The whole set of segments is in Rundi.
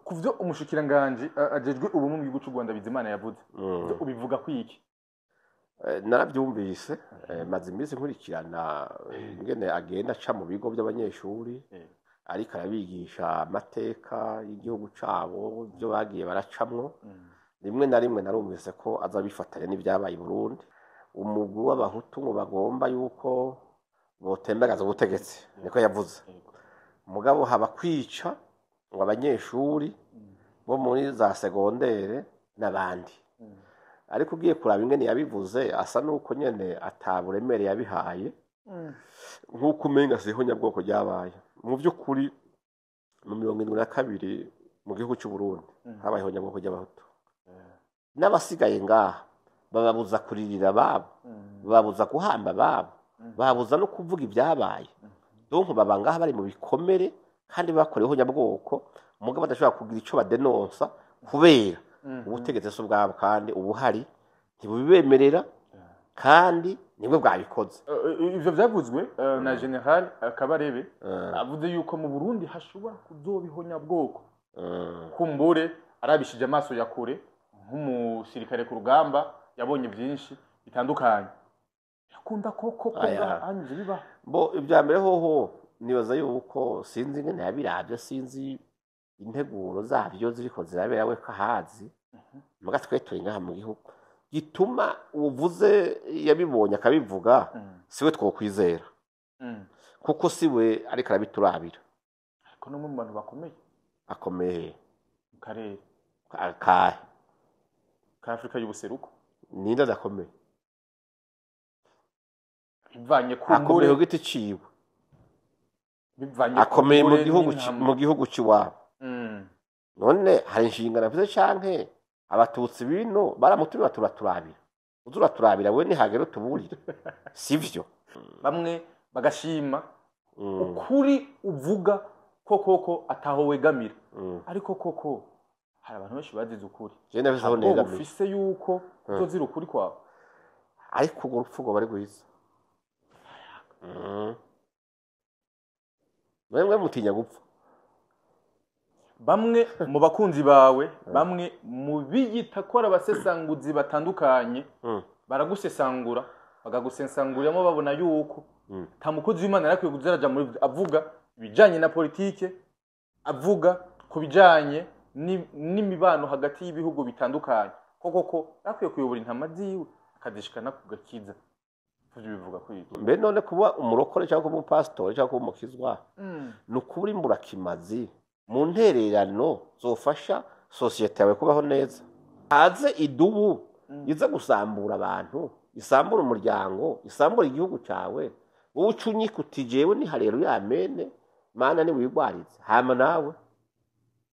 Ku vyo umushikiranganji ajejwe ubumwe mu gihugu c'u Rwanda, Bizimana, yavuze, vyo ubivuga kwiki? Narabyumvise, maze iminsi nkurikirana ingene agenda aca mu bigo by'abanyeshuri, ariko arabigisha amateka y'igihugu cabo, ibyo bagiye baracamwo. Rimwe na rimwe narumvise ko aza bifatanya n'ibyabaye i Burundi, umugwi w'abahutu ngo bagomba yuko botembagaza ubutegetsi, niko yavuze. Mugabo haba kwica ngo abanyeshuri bo muri za segondere n'abandi. Ariko ugiye kuraba ingene yabivuze, asa nuko nyene ata buremere yabihaye, nk'uko umenga siho nyabwoko ryabaye. Mu by'ukuri, mu 72 mu gihugu cy'u Burundi habayeho nyabwoko ry'abahutu, n'abasigaye ngaha bababuza kuririra ababo, bababuza guhamba ababo, bababuza no kuvuga ibyabaye. Donc baba ngaha bari mu bikomere kandi bakoreweho nyabwoko, mugabo badashobora kugira ico badenonsa kubera ubutegetsi si ubwabo, kandi ubuhari ntibubibemerera, kandi nibwo bwabikoze. Ivyo vyavuzwe na General Kabarebe, avuze yuko mu Burundi hashobora kuzoba ihonyabwoko. Kumbure arabishije amaso ya kure nk'umusirikare ku rugamba, yabonye byinshi bitandukanye. Akunda koko ko Aya. hanyuze bibaho. Bo, ibya mbere hoho nibaza yuko sinzi ingene yabiravye, sinzi integuro zavyo ziriko zirabera, we ko ahazi. Muga twe turi ngaha mu gihugu, gituma uvuze yabibonye akabivuga siwe twokwizera, kuko siwe ariko arabiturabira. Ariko n'umwe mu bantu bakomeye Akomeye mu karere akahe? ka Afurika y'ubuseruko. Ninde adakomeye? Bivanye Akomeye kumbure ku giti ciwe. Bivanye Akomeye mu kumbure gihugu mu gihugu ciwabo. None hari inshingano afise, canke abatutsi bino baramutumye baturaturabira? Uza uraturabira we, nihagera utuburire, sivyo? Bamwe bagashima ukuri uvuga ko koko ataho wegamira, ariko koko hari abantu benshi bazize ukuri. Je ndafise aho Ntabwo negamiye. ufise yuko uzozira ukuri kwawe. Ariko urwo rupfu rwoba ari rwiza. Mwemwe mutinya gupfa. Bamwe mu bakunzi bawe, bamwe mu biyita ko ari abasesanguzi batandukanye, baragusesangura, bakagusesanguriramo, babona yuko nta mukozi w'Imana yari akwiye kuza araja muri avuga ibijanye na politike, avuga ku bijanye n'imibano hagati y'ibihugu bitandukanye, ko koko yari akwiye kuyobora intama ziwe akazishikana ku gakiza. Tuvyo bivuga kuri ibyo. Mbe none kuba umurokore cyangwa kuba umupasitori cyangwa kuba umukizwa ni ukubura imburakimazi mu ntererano zofasha sosiyete yawe kubaho neza? Haze idubu iza gusambura abantu, isambura umuryango, isambura igihugu cyawe, wowe uca unyika uti: "Jewe ni haleluya, amene, Mana niwigwarize." Hama nawe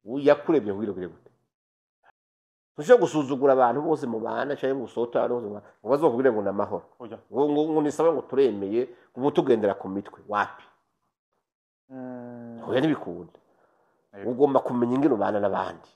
yakuremye wirogere gute? Ntushobora gusuzugura abantu bose mubana cyangwa ngo usohote abantu bose mubana ngo bazokubwire ngo ni amahoro. Oya. Ngo nisaba ngo turemeye ngo tugendera ku mitwe, wapi. Oya, ntibikunda. Ugomba kumenya ingene ubana n'abandi.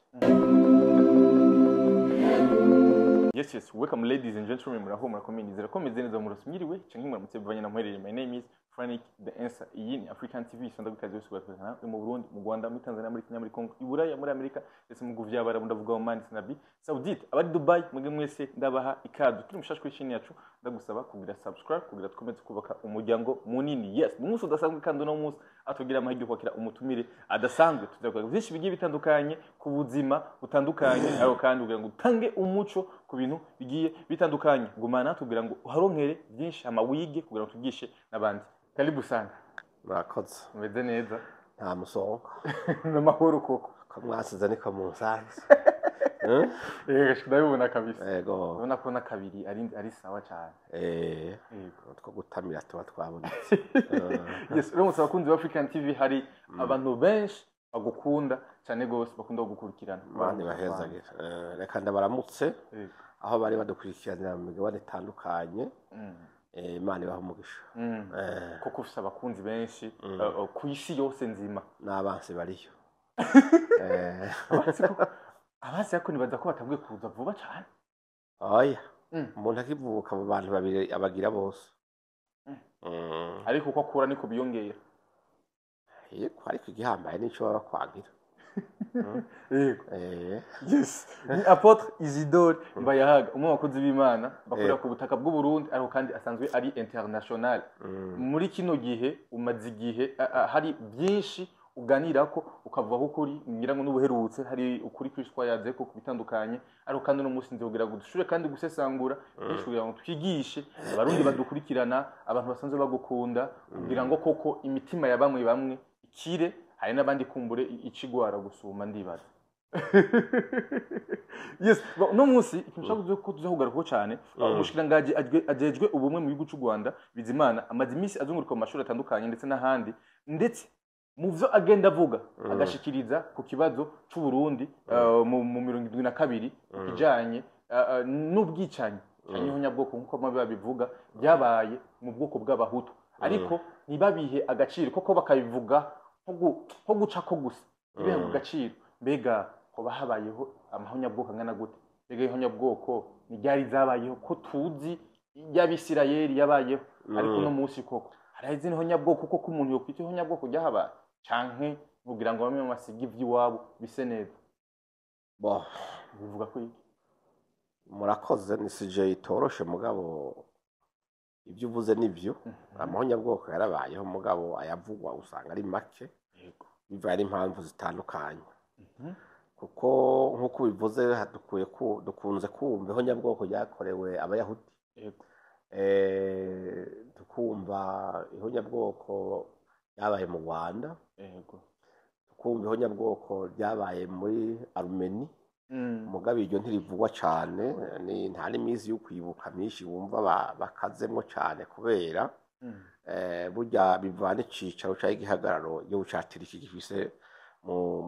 Yes, welcome ladies and gentlemen, muraho, murakomeye, nizera ko meze neza, murose mwiriwe canke muramutse bivanye na muherereye. My name is Frank The Answer. Iyi ni African TV, sonda bikaze yose batwekana mu Burundi, mu Rwanda, muri Tanzania, muri Kenya, muri Congo, i Buraya, muri Amerika, ndetse mu bihugu vy'Abarabu, ndavuga Oman ndetse na Arabie Saoudite. Abari Dubai, mwebwe mwese ndabaha ikaze. Turi mushasha kuri chaîne yacu, ndagusaba kugira subscribe kugira dukomeze kubaka umuryango munini. Yes, ni umunsi udasanzwe, kandi uno munsi atugira amahirwe yo kwakira umutumire adasanzwe. Tuzavuga byinshi bigiye bitandukanye ku buzima butandukanye, ariko kandi kugira ngo utange umuco ku bintu bigiye bitandukanye. Gumana kugira ngo uharonkere byinshi, hama wige kugira ngo tugishe n'abandi. Karibu sana. Murakoze. Umeze neza? Nta musonga. N'amahoro koko. Ko mwasize niko munsanze. Ndabibona kabisa. Yego. Urabona ko na kabiri ari sawa cyane. Yego. Utwo gutamira tuba twabonetse. Yes, uramutse abakunzi ba African TV. Hari abantu benshi bagukunda cyane gose, bakunda kugukurikirana. Imana ibahezagire. Reka ndabaramutse aho bari badukurikiranira mu migabane itandukanye. Imana ibahe umugisha. Koko ufise abakunzi benshi ku isi yose nzima. N'abansi bariyo. Abansi abansi ariko nibaza ko batabwiye kuza vuba cyane. Oya, umuntu akivuka mu bantu babiri abagira bose. Ariko uko akura niko biyongera. Yego, ariko igihambaye nico baba bakwankira. Yego. Eh. Yes, ni Apôtre Isidore Mbayahaga, umwe mu bakozi b'Imana bakorera ku butaka bw'u Burundi, ariko kandi asanzwe ari international. Muri kino gihe umaze igihe hari byinshi uganira ko ukavuga ko ukuri, ngira ngo n'ubuherutse hari ukuri kwinshi twayaze ko kubitandukanye, ariko kandi uno munsi nzobwira ngo dushobore kandi gusesangura byinshi kugira ngo twigishe Abarundi badukurikirana, abantu basanzwe bagukunda, kugira ngo koko imitima ya bamwe bamwe ikire, hari n'abandi kumbure icigwara gusuma, ndibaza. Yes, uno munsi ikintu nshaka ko tuza kugarukaho cyane, umushikiranganji ajejwe ubumwe mu gihugu cy'u Rwanda, Bizimana, amaze iminsi azunguruka mu mashuri atandukanye ndetse n'ahandi, ndetse mu vyo agenda avuga agashikiriza ku kibazo c'u Burundi mu 72, ku kijanye n'ubwicanyi canke ihonyabwoko nk'uko bamwe babivuga byabaye mu bwoko bw'Abahutu, ariko ntibabihe agaciro koko, bakabivuga nko gucako gusa, ntibihe agaciro. Mbega hoba habayeho amahonyabwoko angana gute? Mbega ihonyabwoko ni ryari zabayeho, ko tuzi y'Abisirayeli yabayeho, ariko uno munsi koko hari izindi honyabwoko koko umuntu yokwita ihonyabwoko ryahabaye, canke kugira ngo bamwe basige ivy'iwabo bise neza? Bo. Bivuga ko iki? Murakoze, ni sujet itoroshe, mugabo ibyo uvuze nibyo, amahonyabwoko yarabayeho, mugabo ayavugwa usanga ari make, bivanye n'impamvu zitandukanye, kuko nk'uko ubivuze dukunze kumva ihonyabwoko ryakorewe Abayahudi, tukumva ihonyabwoko ryabaye mu Rwanda, tukumva ihonyabwoko ryabaye muri Arumeni, mugabo iryo ntirivugwa cane, ni nta n'iminsi yo kwibuka myinshi wumva bakazemwo cane, kubera burya bivana icicaro canke igihagararo igihugu ca Turiki gifise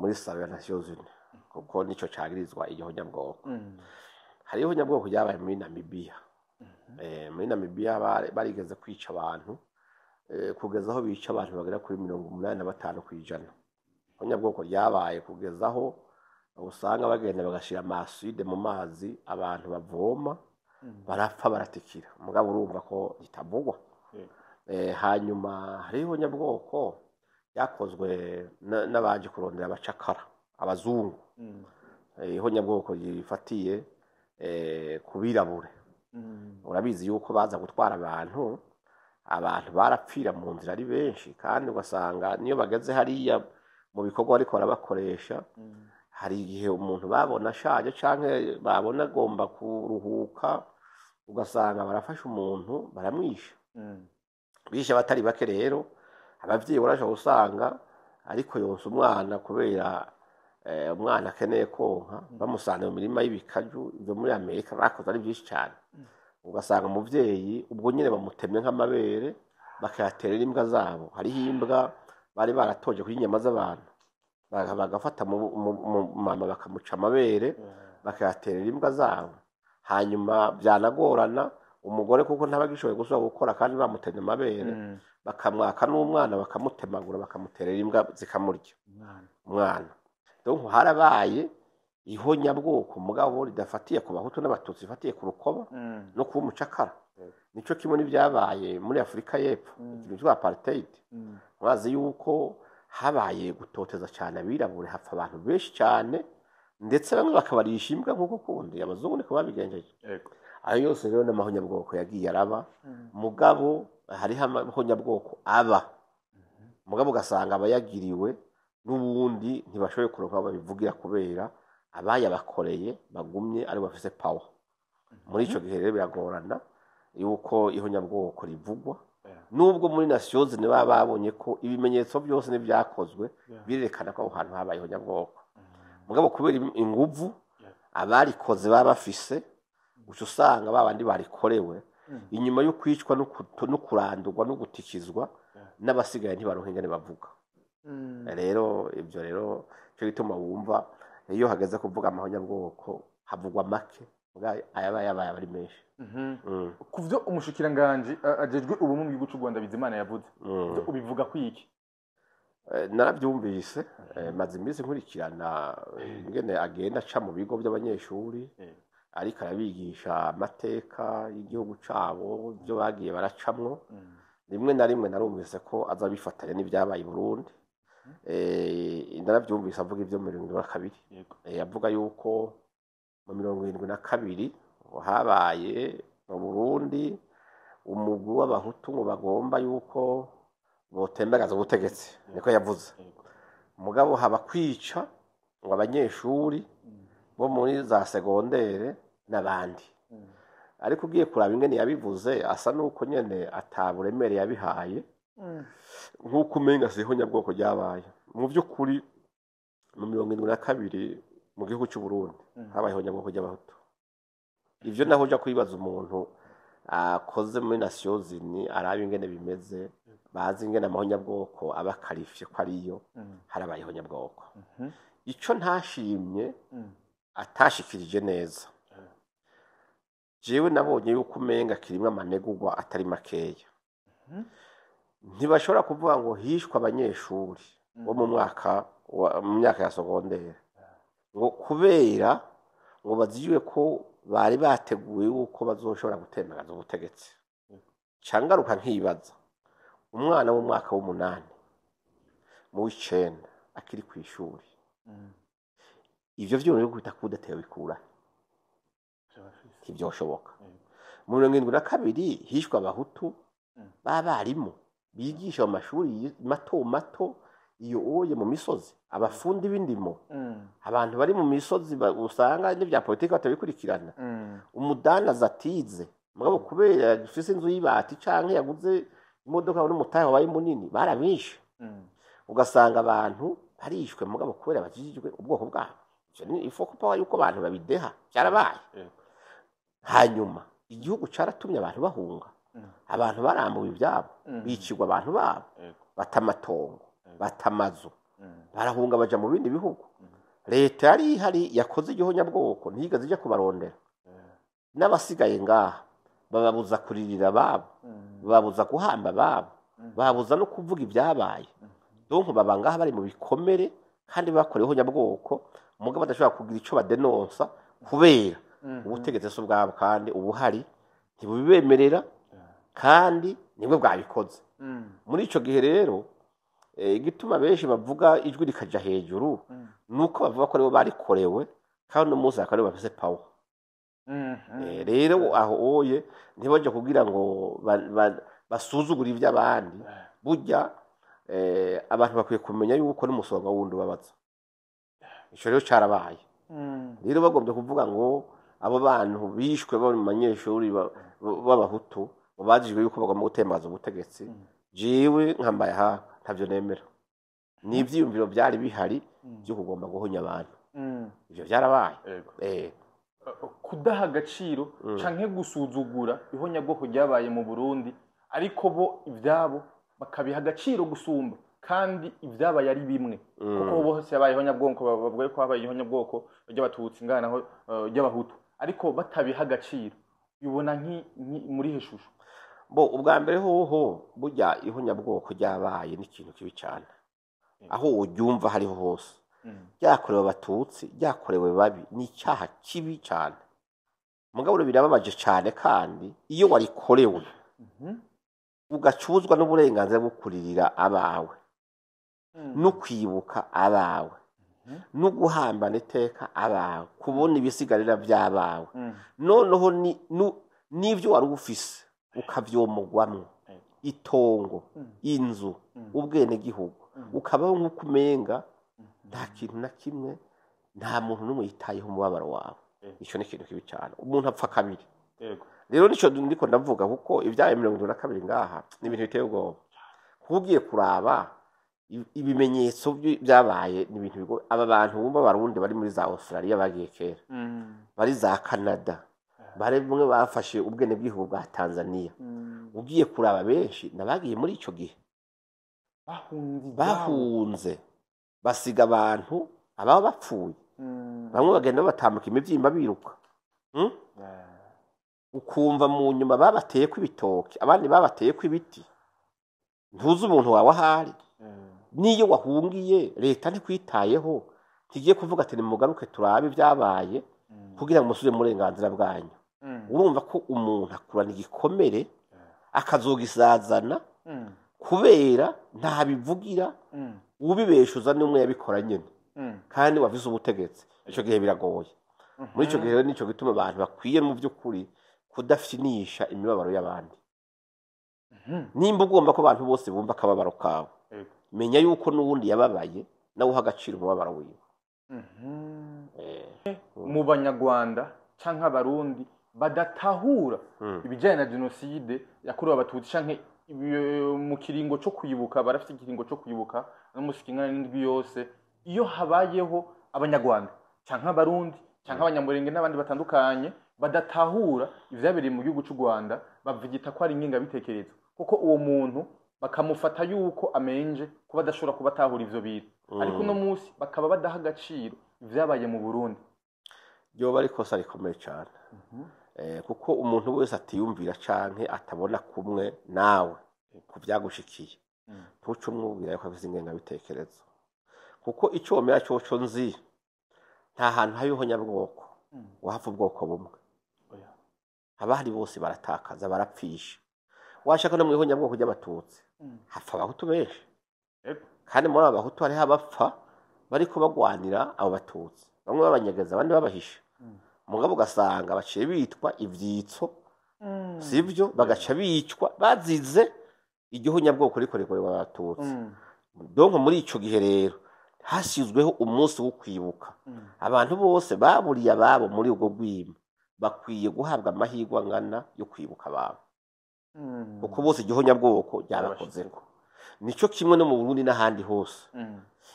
muri Salon ya Nations Unies, kuko nico cagirizwa iryo honyabwoko. Hariho ihonyabwoko ryabaye muri Namibia. Muri Namibia barigeze kwica abantu kugeza aho bica abantu bagera kuri 85%. Ihonyabwoko ryabaye kugeza aho usanga bagenda bagashira ama acide mu mazi abantu bavoma, barapfa, baratikira, mugabo urumva ko ritavugwa. Hanyuma hariho ihonyabwoko ryakozwe n'abaje kurondera abacakara, abazungu. Ihonyabwoko rifatiye ku birabure. Urabizi yuko baza gutwara abantu, abantu barapfira mu nzira ari benshi, kandi ugasanga niyo bageze hariya mu bikorwa ariko barabakoresha, hari igihe umuntu babona ashaje canke babona agomba kuruhuka, ugasanga barafashe umuntu baramwisha. Bishe abatari bake. Rero abavyeyi urashobora gusanga ariko yonsa umwana kubera umwana akeneye konka, bamusanze mu mirima y'ibikaju. Ivyo muri Amerika bakoze ari vyinshi cane, ugasanga umuvyeyi ubwo nyene bamutemye nk'amabere, bakayaterera imbwa zabo. Hariho imbwa bari baratoje kurya inyama z'abantu, bagafata mama bakamuca amabere, bakayaterera imbwa zabo. Hanyuma byanagorana, umugore kuko ntaba agishoboye gusubira gukora kandi bamutemye amabere, bakamwaka n'umwana, bakamutemagura, bakamuterera imbwa zikamurya. Umwana. Umwana. Donc harabaye ihonyabwoko, mugabo ridafatiye ku Bahutu n'Abatutsi, rifatiye ku rukoba no kuba umucakara. Nico kimwe n'ibyabaye muri Afurika y'Epfo, ikintu cyitwa apartheid. Murazi yuko habaye gutoteza cyane abirabure, hapfa abantu benshi cyane, ndetse bamwe bakabarisha imbwa nk'uko kundi abazungu niko babigenjeje. Ayo yose rero n'amahonyabwoko yagiye araba, mugabo hariho amahonyabwoko aba, mugabo ugasanga abayagiriwe n'ubundi ntibashoboye kuronka aho babivugira, kubera abayabakoreye bagumye ari bafise power muri ico gihe. Rero biragorana yuko ihonyabwoko rivugwa, nubwo muri Nations Unies baba babonye ko ibimenyetso byose n'ibyakozwe birerekana ko aho hantu habaye ihonyabwoko, mugabo kubera inguvu abarikoze baba bafise, uca usanga ba bandi barikorewe inyuma yo kwicwa no kurandurwa no gutikizwa, n'abasigaye ntibaronka ingene bavuga. Rero ibyo rero cyo gituma wumva iyo hageze kuvuga amahonyabwoko havugwa make, muga ayaba yabaye aba ari menshi. Ku vyo umushikiranganji ajejwe ubumwe mu gihugu c'u Rwanda, Bizimana, yavuze, ivyo ubivuga ko iki? Narabyumvise, maze iminsi nkurikirana ingene agenda aca mu bigo by'abanyeshuri, ariko arabigisha amateka y'igihugu cabo, ibyo bagiye baracamwo. Rimwe na rimwe narumvise ko aza bifatanya n'ibyabaye i Burundi. Naravyumvise avuga ivyo 72. Avuga yuko mu 72 ngo habaye mu Burundi umugwi w'abahutu ngo bagomba yuko botembagaza ubutegetsi, niko yavuze. Mugabo haba kwica ngo abanyeshuri bo muri za segondere n'abandi. Ariko ugiye kuraba ingene yabivuze, asa nuko nyene ataburemere yabihaye, nk'uko umenga siho nyabwoko ryabaye. Mu by'ukuri mu 72 mu gihugu cy'u Burundi habayeho nyabwoko ry'abahutu. Ivyo naho uja kwibaza umuntu akoze muri Nations Unies, araba ingene bimeze, bazi ingene amahonyabwoko aba akarifye ko ariyo, harabayeho nyabwoko. Ico ntashimye atashikirije neza, jewe nabonye yuko umenga kirimwo amanegurwa atari makeya. Ntibashobora kuvuga ngo hishwe abanyeshuri bo mu mwaka mu myaka ya sogondere ngo kubera ngo baziwe ko bari bateguye yuko bazoshobora gutembagaza ubutegetsi. Cangaruka nkibaza, umwana w'umwaka w'umunani, mu w'icenda, akiri kw'ishuri, ivyo vyuma byo kwita kudatewe bikura ntivyoshoboka. Mu 72 hishwe abahutu b'abarimu bigisha mu mashuri mato mato iyo oye mu misozi, abafundi b'indimo, abantu bari mu misozi usanga n'ivya politiki batabikurikirana, umudandaza atize mugabo kubera afise inzu y'ibati canke yaguze imodoka n'umutahe wabaye munini, barabishe. Ugasanga abantu barishwe mugabo kubera bajijwe ubwoko bwabo. Ivyo ni ifo kupa yuko abantu babideha, byarabaye. Hanyuma igihugu caratumye abantu bahunga, abantu barambuwe ibyabo, bicirwa abantu babo, bata amatongo, bata amazu, barahunga baja mu bindi bihugu. Leta yari ihari yakoze igihonyabwoko ntiyigeze ija kubarondera. N'abasigaye ngaha bababuza kuririra ababo, bababuza guhamba ababo, bababuza no kuvuga ibyabaye. Donc baba ngaha bari mu bikomere kandi bakorewe ihonyabwoko, mugabo badashobora kugira ico badenonsa kubera ubutegetsi si ubwabo, kandi ubuhari ntibubibemerera, kandi nibwo bwabikoze. Muri ico gihe rero, igituma benshi bavuga ijwi rikaja hejuru nuko bavuga ko aribo barikorewe, kandi uno munsi akaba aribo bafise power. Rero aho oye ntibaje kugira ngo basuzugure ivy'abandi. Burya abantu bakwiye kumenya yuko n'umusonga wundi ubabaza. Ico rero carabaye. Rero bagombye kuvuga ngo abo bantu bishwe bari mu banyeshuri b'abahutu bajijwe yuko bagomba gutembaza ubutegetsi, jewe nkambaye aha ntavyo nemera. Ni ivyiyumviro byari bihari byo kugomba guhonya abantu, ivyo byarabaye. Kudaha agaciro canke gusuzugura ihonyabwoko ryabaye mu Burundi, ariko bo ivyabo bakabiha agaciro gusumba, kandi ibyabaye ari bimwe, kuko bose yabaye ihonyabwoko, bavuga ko habaye ihonyabwoko ry'abatutsi ngana naho ry'abahutu, ariko batabiha agaciro. Bibona muri he shusho? Bo ubwa mbere hoho burya ihonyabwoko ryabaye ni ikintu kibi cyane, aho uryumva hariho hose, ryakorewe abatutsi, ryakorewe babi, ni icyaha kibi cyane. Mugabo rero birababaje cyane, kandi iyo warikorewe ugacuzwa n'uburenganzira bwo kuririra abawe, no kwibuka abawe, no guhambana iteka abawe, kubona ibisigarira by'abawe, noneho n'ibyo wari ufise ukavyomogwamwo, itongo, inzu, ubwenegihugu, ukabaho nk'uko umenga nta kintu na kimwe, nta muntu n'umwe yitayeho umubabaro wawe. Ico ni ikintu kibi cyane, umuntu apfa kabiri. Rero nico ndiko ndavuga, kuko ibyaye 72 ngaha ni ibintu biteye ubwoba. Kuko ugiye kuraba ibimenyetso byabaye ni ibintu bigoye. Aba bantu bumva abarundi bari muri za Australia bagiye kera, bari za Canada, bari bamwe bafashe ubwenegihugu bwa Tanzania. Ugiye kuraba benshi nabagiye muri ico gihe bahunze ibyabo. Bahunze basiga abantu ababa bapfuye, bamwe bagenda batambuka imivyimba biruka. Ukumva mu nyuma babateye ko ibitoki, abandi babateye ko ibiti. Ntuzi umuntu wawe ahari. N'iyo wahungiye leta ntikwitayeho, ntigiye kuvuga ati nimugaruke turabe ibyabaye kugira ngo musubire mu burenganzira bwanyu. Urumva ko umuntu akurana igikomere akazogisazana kubera ntabivugira. Ubibeshuza n'umwe yabikora nyene kandi wavize ubutegetsi. Ico gihe biragoye. Muri ico gihe rero nico gituma abantu bakwiye mu by'ukuri kudafinisha imibabaro y'abandi. Nimba ugomba ko abantu bose bumva akababaro kawe, menya yuko n'uwundi yababaye nawe uha agaciro umubabaro wiwe. Mu Banyarwanda canke Abarundi badatahura ibijyanye na jenoside yakorewe Abatutsi canke mu kiringo co kwibuka, barafite ikiringo co kwibuka n'umunsi kingana n'indwi yose. Iyo habayeho Abanyarwanda canke Abarundi canke Abanyamurenge n'abandi batandukanye badatahura ivyabereye mu gihugu c'u Rwanda, bavyita ko ari ingengabitekerezo, kuko uwo muntu bakamufata yuko amenje kuba adashobora kuba atahura ivyo bintu. Ariko uno munsi bakaba badaha agaciro ivyabaye mu Burundi. Ryoba ari ikosa rikomeye cyane, kuko umuntu wese atiyumvira canke atabona kumwe nawe ku vyagushikiye, ntuce umwubwira yuko afise ingengabitekerezo, kuko ico womera coco nzi, nta hantu hariho nyabwoko wahava ubwoko bumwe. Oya. Abahari bose baratakaza, barapfisha. Washaka no mw'ihonyabwoko ry'Abatutsi hapfa Abahutu benshi. Kandi muri abo Bahutu hariho abapfa bariko bagwanira abo Batutsi, bamwe babanyegeza, abandi babahisha. Mugabo ugasanga baciye bitwa ivyitso, sivyo, bagaca bicwa bazize igihonyabwoko riko rikorerwa Abatutsi. Donc muri ico gihe rero hashyizweho umunsi wo kwibuka. Abantu bose baburiye ababo muri ubwo rwimo bakwiye guhabwa amahirwe angana yo kwibuka ababo, kuko bose igihonyabwoko ryabakozeko. Nico kimwe no mu Burundi n'ahandi hose.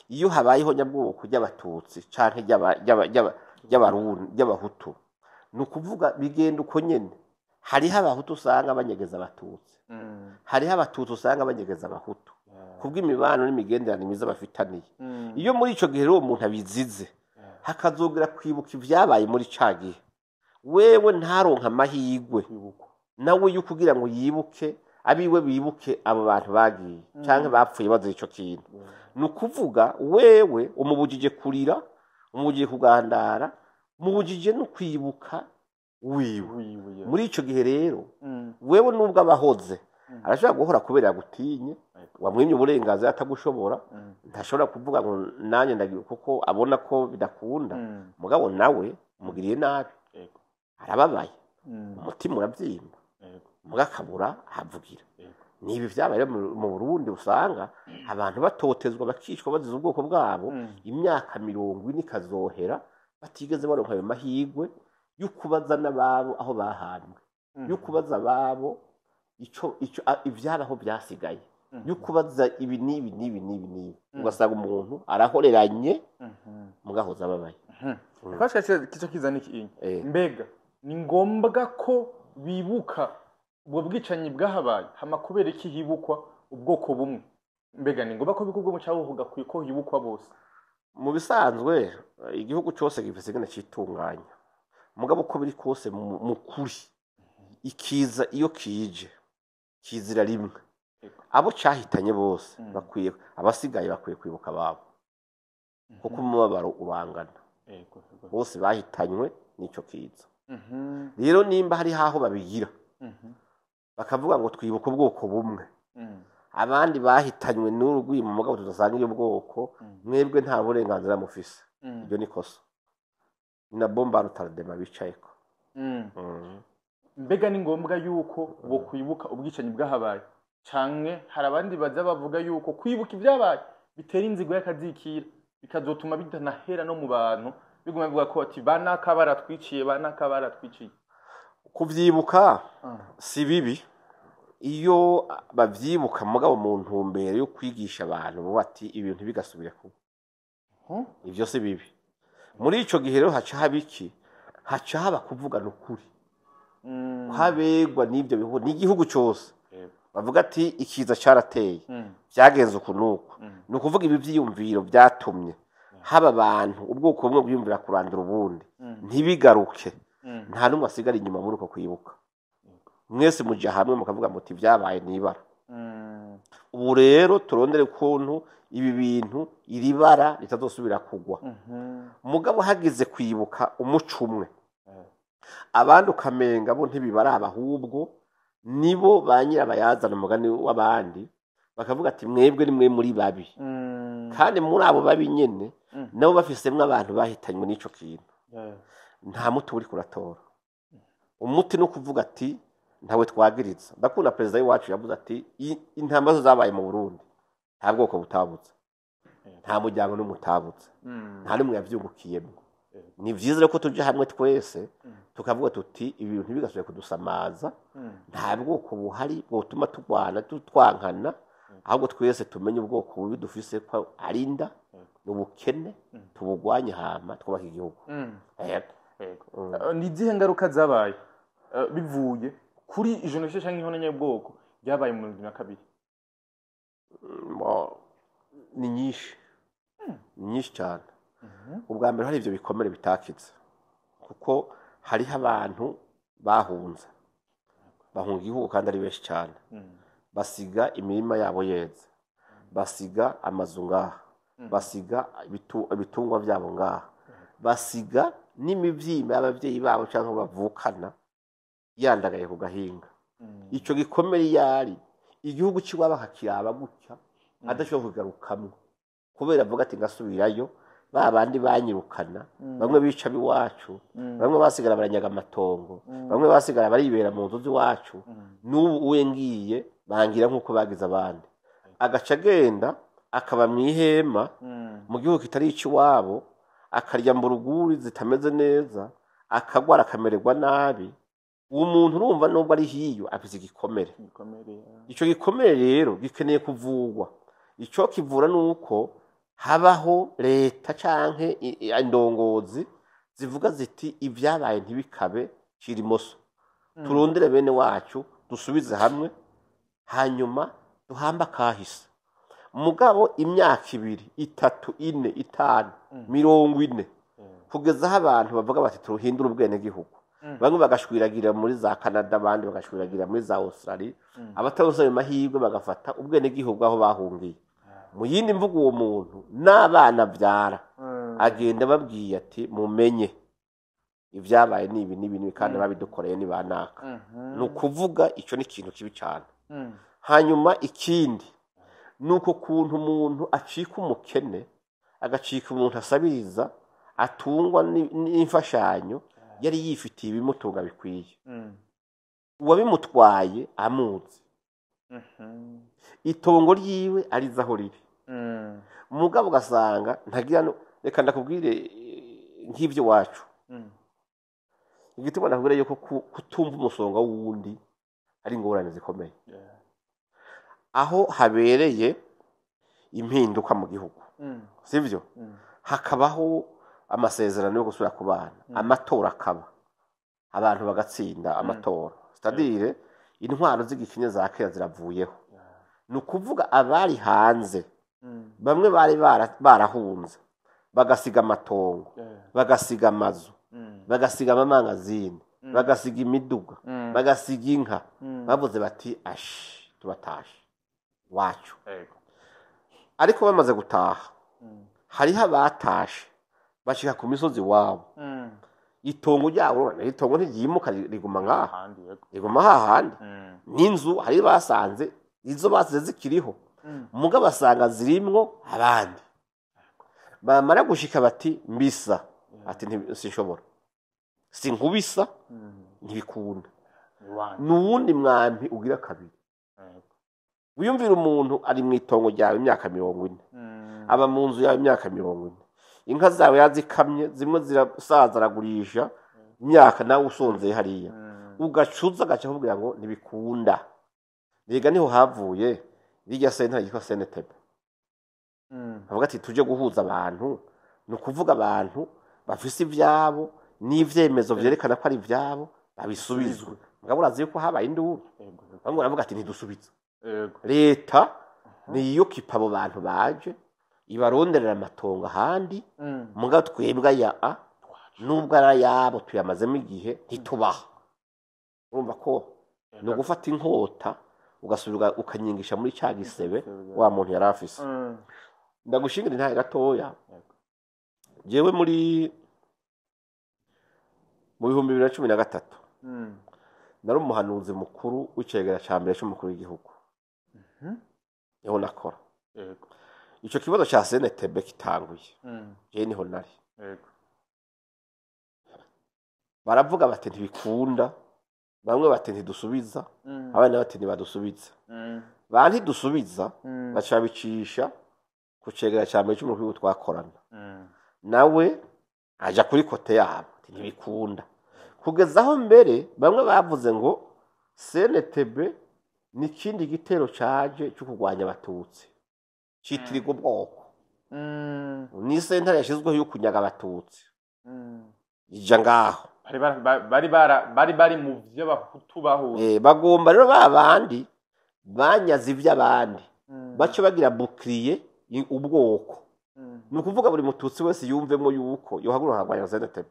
Iyo habaye ihonyabwoko ry'Abatutsi canke ry'Abarundi, ry'Abahutu, ni ukuvuga bigenda uko nyene. Hariho Abahutu usanga banyegeza Abatutsi, hariho Abatutsi usanga banyegeza Abahutu kubw'imibano n'imigenderanire myiza bafitaniye. Iyo muri ico gihe rero uwo muntu abizize, hakazogera kwibuka ivyabaye muri ca gihe, wewe ntaronka amahirwe Kwibukwa. nawe yo kugira ngo yibuke abiwe, bibuke abo bantu bagiye canke bapfuye bazira ico kintu, ni ukuvuga wewe umubujije kurira, umubujije kugandara, umubujije no kwibuka wiwe. Wiwe, yeah. Muri ico gihe rero wewe nubwo abahoze arashobora guhora kubera yagutinye, wamwimye uburenganzira atagushobora, ntashobora kuvuga ngo nanjye ndagiye, kuko abona ko bidakunda. Mugabo nawe umugiriye nabi. Arababaye, umutima urabyimba, muga akabura ahavugira. Ni ibi vyabaye mu Burundi, usanga abantu batotezwa, bakicwa bazize ubwoko bwabo. Imyaka 40 ikazohera batigeze baronka ayo mahirwe yo kubaza n'ababo aho bahambwe, yo kubaza ababo ico ivyaraho byasigaye, yo kubaza ibi n'ibi n'ibi n'ibi n'ibi. Ugasanga umuntu arahoreranye, mugahoza ababaye. Twashaka kica kizana iki? Mbega ni ngombwa ko bibuka ubwo bwicanyi bwahabaye? Hama kubera iki hibukwa ubwoko bumwe? Mbega ni ngombwa ko bibukwa ubwo cyangwa gakwiye ko hibukwa bose? Mu bisanzwe igihugu cyose gifise ingene citunganya. Mugabo uko biri kose, mu kuri ikiza iyo kije kizira rimwe. Abo cahitanye bose bakwiye, abasigaye bakwiye kwibuka ababo, kuko umubabaro urangana. Bose bahitanywe n'ico kiza. Rero nimba hari haho babigira bakavuga ngo twibuka ubwoko bumwe, abandi bahitanywe n'urugwimo mugabo tudasanga iyo bwoko, mwebwe nta burenganzira mufise, iryo ni kosa, ni na bombe à retardement bicayeko. Mbega ni ngombwa yuko bo kwibuka ubwicanyi bwahabaye, canke hari abandi baza bavuga yuko kwibuka ibyabaye bitera inzigo y'akazikira, bikazotuma bitanahera no mu bantu, biguma bivuga ko ati banaka baratwiciye, banaka baratwiciye? Kuvyibuka si bibi iyo bavyibuka, mugabo mu ntumbero yo kwigisha abantu bo bati ibintu bigasubira kuba. Ivyo si bibi. Muri ico gihe rero haca haba iki? Haca haba kuvugana ukuri kwabegwa n'ibyo bihugu n'igihugu cose, bavuga ati ikiza carateye, vyagenze uku nuku. Ni ukuvuga ibi vyiyumviro vyatumye haba abantu ubwoko bumwe bwiyumvira kurandura ubundi, ntibigaruke. Nta n'umwe asigara inyuma muri uko kwibuka. Mwese muja hamwe mukavuga muti vyabaye n'ibara, ubu rero turondere ukuntu ibi bintu, iri bara ritazosubira kugwa. Mugabo hagize kwibuka umuco umwe, abandi ukamenga bo ntibibaraba, ahubwo nibo ba nyirabayazana, umugani w'abandi. Bakavuga ati mwebwe ni mwe muri babi, kandi muri abo babi nyene nabo bafisemwo abantu bahitanywe n'ico kintu. Nta muti uri kuratora. Umuti no kuvuga ati ntawe twagiriza. Ndakunda perezida w'iwacu yavuze ati intambara zabaye mu Burundi nta bwoko butabutse, nta muryango n'umwe utabutse, nta n'umwe yavyungukiyemwo. Ni vyiza rero ko tuja hamwe twese tukavuga tuti ibi bintu ntibigasubire kudusamaza, nta bwoko buhari bwotuma turwana twankana, ahubwo twese tumenye ubwoko bubi dufise ko ari inda, ubukene, tubugwanye hama twubake igihugu. Ni izihe ngaruka zabaye bivuye kuri jenoside canke ihonanyabwoko ryabaye mu 2002? Ni nyinshi, ni nyinshi cyane. Ubwa mbere hari ivyo bikomere bitakitse, kuko hariho abantu bahunze, bahunga igihugu kandi ari benshi cyane, basiga imirima yabo yeze, basiga amazu ngaha, basiga ibitungwa byabo ngaha, basiga n'imivyimba y'abavyeyi babo cyangwa bavukana yandagaye ku gahinga. Ico gikomere yari igihugu ciwabo akakiraba gutya adashobora kugarukamwo, kubera avuga ati ngasubirayo ba bandi banyirukana, bamwe bica biwacu, bamwe basigara baranyaga amatongo, bamwe basigara baribera mu nzu z'iwacu, n'ubu uwe ngiye bangira nk'uko bagize abandi. Agaca agenda akaba mu ihema mu gihugu kitari iciwabo, akarya mburuguri zitameze neza, akagwara akamererwa nabi. Uwo muntu urumva nubwo ari hiyo afise igikomere. Ico gikomere rero gikeneye kuvugwa. Ico kivura nuko habaho leta canke indongozi zivuga ziti ibyabaye ntibikabe kirimoso, turondere bene wacu dusubize hamwe, hanyuma duhamba kahise. Mugabo imyaka 2, 3, 4, 5, 40 kugeza aho abantu bavuga bati turuhindura ubwene gihugu, bamwe bagashwiragira muri za Canada, abandi bagashwiragira muri za Australia, abataronse ayo mahirwe bagafata ubwene gihugu aho bahungiye. Mu yindi mvugo uwo muntu n'abana byara agenda babwiye ati mumenye ibyabaye nibi nibi nibi kandi babidukoreye ni banaka. Ni ukuvuga ico ni ikintu kibi cyane. Hanyuma ikindi nuko kuntu umuntu acika umukene, agacika umuntu asabiriza, atungwa n'imfashanyo yari yifitiye ibimutunga bikwiye, uwabimutwaye amuzi, itongo ryiwe ariza aho riri, mugabo ugasanga ntagira. Reka ndakubwire nk'ivyo wacu, igituma ndakubwira yuko kutumva umusonga w'uwundi ari ingorane zikomeye. Aho habereye impinduka mu gihugu, sivyo, hakabaho amasezerano yo gusubira ku bana, amatora akaba, abantu bagatsinda amatora, c'est-à-dire intwaro z'igikinye za kera ziravuyeho. Ni ukuvuga abari hanze bamwe bari barahunze, bagasiga amatongo, bagasiga amazu, bagasiga amamangazini, bagasiga imiduga, bagasiga inka, bavuze bati ashi tubatashe wacu. Ariko bamaze gutaha hariho abatashe bashika ku misozi wabo, itongo ryabo, itongo ntiryimuka riguma ngaha, riguma hahandi, n'inzu hari basanze izo basize zikiriho, muga basanga zirimwo abandi. Bamara gushika bati mbisa, ati sinshobora, sinkubisa, ntibikunda. Nuwundi mwampi ugira kabiri. Wiyumvira umuntu ari mu itongo ryawe imyaka 40, aba mu nzu yawe imyaka 40, inka zawe yazikamye zimwe zirasaza aragurisha imyaka nawe usonzeye hariya, ugacuza agaca akubwira ngo ntibikunda. Rega niho havuye rirya sentare yitwa Senetebe, avuga ati tuje guhuza abantu, ni ukuvuga abantu bafise ivyabo n'ivyemezo vyerekana ko ari ivyabo babisubizwe. Mugabo urazi yuko habaye induru, bamwe baravuga ati ntidusubize. Leta niyo kipa abo bantu baje ibaronderera amatongo ahandi, mugabo twebwe aya a nubwo ari ayabo tuyamazemo igihe ntitubaha. Urumva ko ni ugufata inkota ugasubira ukanyingisha muri cya gisebe wa muntu yari afise. Ndagushingira intahe gatoya, jewe muri mu 2013 nari umuhanuzi mukuru w'icegera ca mbere c'umukuru w'igihugu. Niho nakora. Yego. Ico kibazo ca CNTB kitanguye, je niho nari. Baravuga bati ntibikunda, bamwe bati ntidusubiza, abandi bati ntibadusubiza. Ba ntidusubiza baca babicisha ku cegera ca mbere c'umukuru w'igihugu twakorana, nawe aja kuri côté yabo ati ntibikunda, kugeza aho mbere bamwe bavuze ngo CNTB ni ikindi gitero caje cyo kurwanya Abatutsi citirirwa ubwoko, ni sentare yashizweho yo kunyaga Abatutsi, ija ngaho. Bari mu vy'Abahutu bahuye. Bagomba rero ba bandi banyaze ivy'abandi bace bagira bouclier ubwoko, ni ukuvuga buri Mututsi wese yumvemo yuko yohaguruka akarwanya CNTB.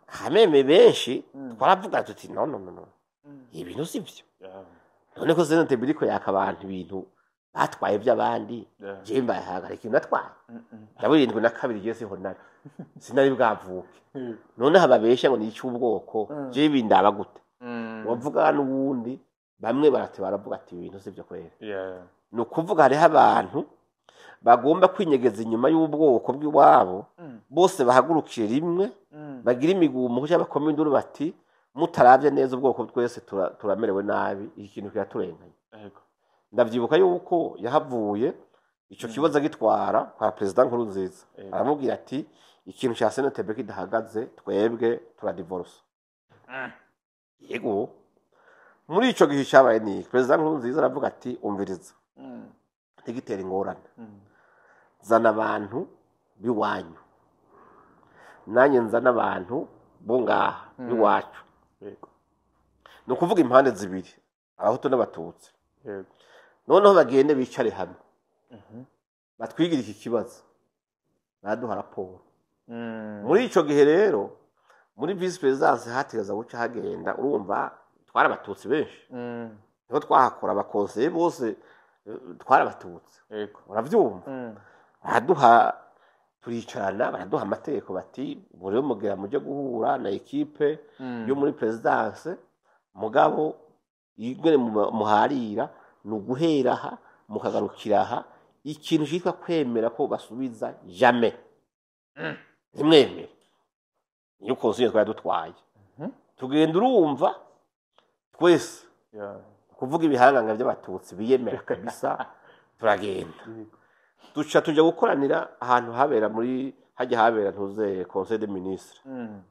Kameme benshi twaravuga tuti no, no, no, no, ibintu si vyo. None ko CNTB iriko yaka abantu ibintu batwaye by'abandi, jewe mbaye ikintu natwaye? Ndabona 72 jewe siho nari, sinari bwavuke. None hababesha ngo ni icy'ubwoko, jewe bindaba gute? Wavuga n'uwundi, bamwe barate baravuga ati ibintu si byo kwera. Ni ukuvuga hariho abantu bagomba kwinyegeza inyuma y'ubwoko bw'iwabo, bose bahagurukiye rimwe, bagira imigumu cyangwa bakoma induru bati mutaravye neza ubwoko twese turamerewe nabi, iki kintu kiraturenganya. Ndavyibuka yuko yahavuye ico kibazo agitwara kwa Perezida Nkurunziza, aramubwira ati ikintu ca CNTB kidahagaze twebwe turadivorce. Yego, muri ico gihe cabaye ni Perezida Nkurunziza aravuga ati umviriza, ntigitera ingorane, zana abantu b'iwanyu nanjye nzana abantu bo ngaha b'iwacu, ni ukuvuga impande zibiri, Abahutu n'Abatutsi, noneho bagende bicare hamwe batwigire iki kibazo, baraduha raporo. Muri ico gihe rero muri vice-présidence hategeza guca hagenda, urumva twari Abatutsi benshi, niho twahakora, abakonseye bose twari Abatutsi. Uravyumva? Baraduha, turicarana, baraduha amategeko bati buri mugira muje guhura na équipe yo muri présidence, mugabo ingene muharira ni uguhera aha mukagarukira aha, ikintu cyitwa kwemera ko basubiza jamais, ntimwemere. Niyo consigne twari dutwaye. Tugenda, urumva twese, kuvuga ibihanganga by'Abatutsi biyemera kabisa, turagenda, duca tuja gukoranira ahantu habera muri hajya habera ntuze conseil des ministres.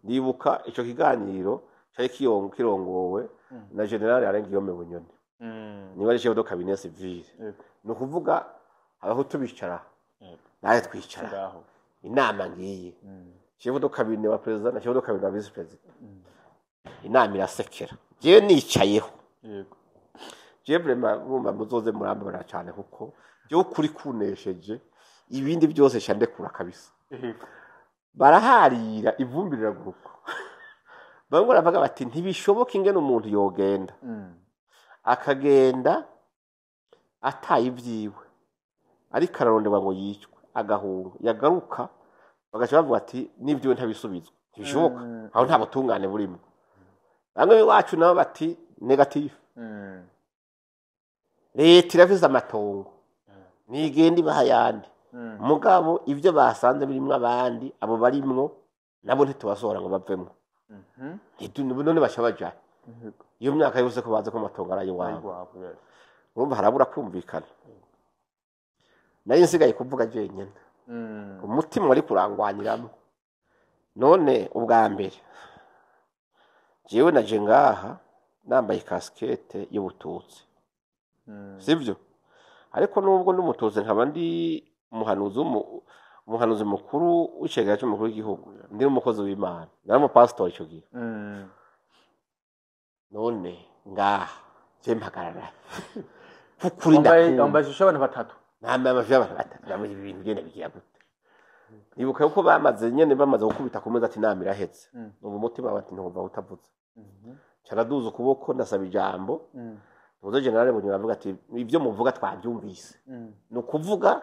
Ndibuka ico kiganiro cari kirongowe na Général Alain Guillaume Bunyoni, niba ari chef de cabinet civil. Ni ukuvuga Abahutu bicara, nawe twicara. Ngaho. Inama ngiye, chef de cabinet wa président na chef de cabinet wa vice-président, inama irasekera, jewe nicayeho. Jewe vraiment mwumva muzoze murambara cyane, kuko jewe ukuri kunesheje ibindi byose sha ndekura kabisa. Baraharira, ivumbi riraguruka, bamwe baravuga bati ntibishoboka ingene umuntu yogenda akagenda ataye ibyiwe, ariko araronderwa ngo yicwe, agahunga, yagaruka bagaca bavuga ati n'ibyiwe ntabisubizwa, ntibishoboka. Aho nta butungane burimo. Bamwe b'iwacu nabo bati négatif, leta irafise amatongo, nigenda ibaha ayandi, mugabo ibyo basanze birimwo abandi, abo barimwo nabo ntitubasohora ngo bavemwo. None baca bajahe iyo myaka yose ko bazi ko amatongo ari ay'iwabo? Ay'iwabo, yes. Urumva harabura kumvikana, nari nsigaye kuvuga jenyine. Umutima wari kurangwaniramo. None ubwa mbere jewe naje ngaha nambaye casquette y'ubututsi, sibyo? Ariko nubwo n'Umututsi nkaba ndi umuhanuzi umuhanuzi mukuru w'icegera cy'umukuru w'igihugu, ndi n'umukozi w'Imana, nari umupasitori icyo gihe. None ngaha je mpagarara kukuri ndakunda. Wambaye ishusho y'abantu batatu. Nambaye amajwi y'abantu batatu, ndavuga ibi bintu genda bigira gute? Nibuka yuko bamaze nyene bamaze gukubita ku meza ati inama irahetse, numva umutima bati ntumva utavuze, caraduza ukuboko ndasaba ijambo. Muze Général Bunyoni avuga ati ibyo muvuga twabyumvise, ni ukuvuga